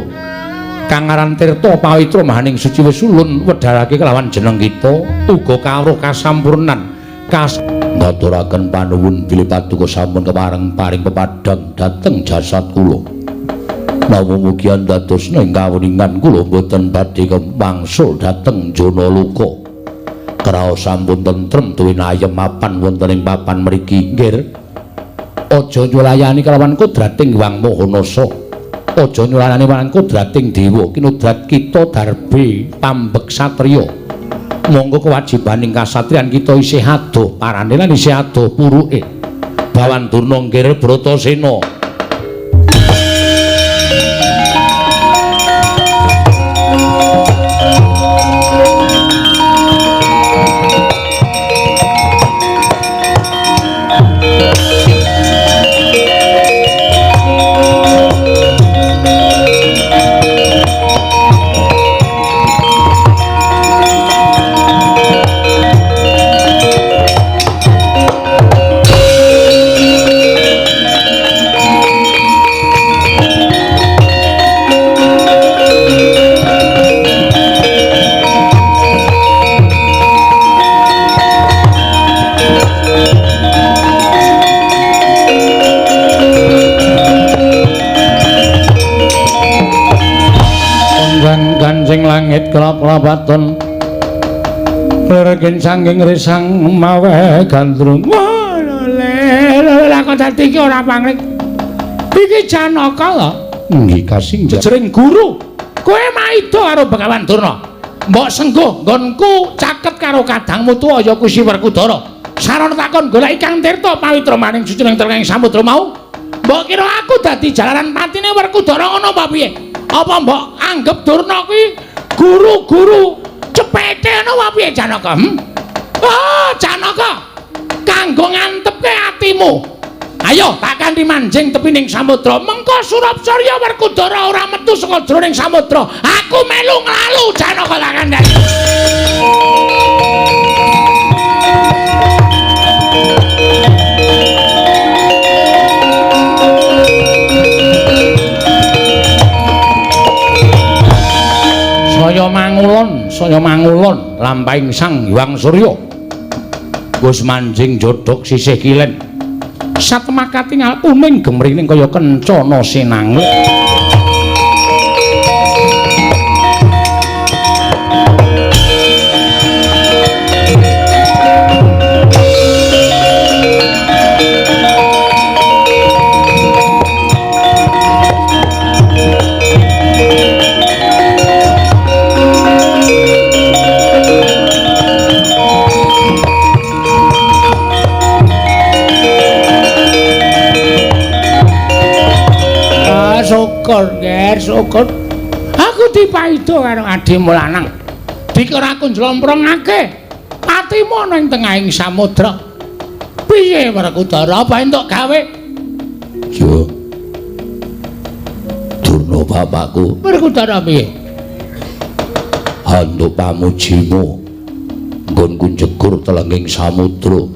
kang aran Tirta Pawitra Mahaning Suci wis ulun wedharake kelawan jeneng kita uga kawruh kasampurnan. Ngaturaken panuwun bilih paduka sampun kepareng paring pepadhang dhateng jasad kula. Namung mugi andadosna ing kawuningan kula boten badhe kemangsul dhateng Janaloka. Kraos sampun tentrem tuwin ayem mapan wonten ing papan mriki. Nggir, aja nyulayani kelawan kodrating Hyang Maha Nasa. Aja nyulayani marang kodrating dewa, kinodrat kita darbe pambek satriya. Monggo kewajibaning kasatriyan kita isih adoh parane lan isih adoh puruke. Bawan Durna nggir Bratasena. Kancing langit kelap-kelapaton lergen sangking risang mawe gandrung. Lho lha kok dadi iki ora pangling. Iki Janaka lho. Nggih kasing jejering guru. Kowe maida karo Begawan Durna. Mbok sengguh nggonku caket karo kadangmu tuwa ya kuwi si Werkudara. Sarana takon golek Kang Tirta Pawitra maning suci ning tengahing samudra mau. Mbok kira aku dadi jalaran patine Werkudara ngono apa piye? Apa mbok anggep Durna kuwi guru-guru cepete ngono apa piye Janaka? Oh, Janaka, kanggo ngantepke atimu. Ayo tak kanthi manjing tepining samudra. Mengko surap surya Werkudara ora metu saka jroning samudra. Aku melu nglalu Janaka tak kandhani. Saya mangulon lampahing Sang Hyang Surya. Wis manjing jodhok sisih kilen. Satemah katingal kuning gemrining kaya kencana sinangle. Syukur, nger, syukur. Aku dipaido karo adhimu lanang. Dikira aku njlomprongake patimu ana ing tengahing samudra. Piye Werkudara, apa entuk gawe? Yo. Durna bapakku. Werkudara piye? Handuk pamujimu. Nggonku njegur telenging samudra.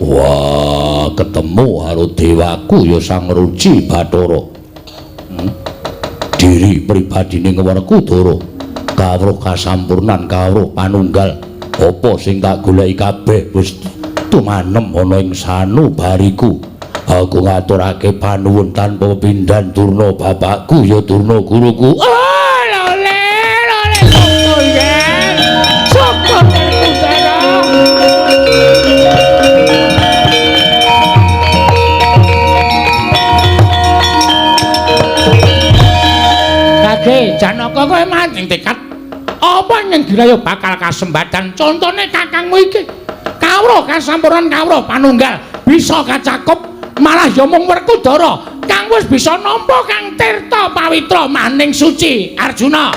Wah, ketemu karo dewaku ya Sang Ruci Bathara. Diri pribadine Werkudara kawruh kasampurnan kawruh panunggal apa sing tak goleki kabeh wis tumanem ana ing sanubariku. Aku ngaturake panuwun tanpa pepindhan Durna bapakku ya Durna guruku. Oh, lole lole syukur ya. Syukur Werkudara. Janaka kowe mancing tekad. Apa Apa ing giraya bakal kasembadan. Contone kakangmu iki. Kawruh kasampurnan kawruh panunggal bisa kacakup malah ya mung Werkudara kang wis bisa nampa kang tirta pawitra maning suci Arjuna.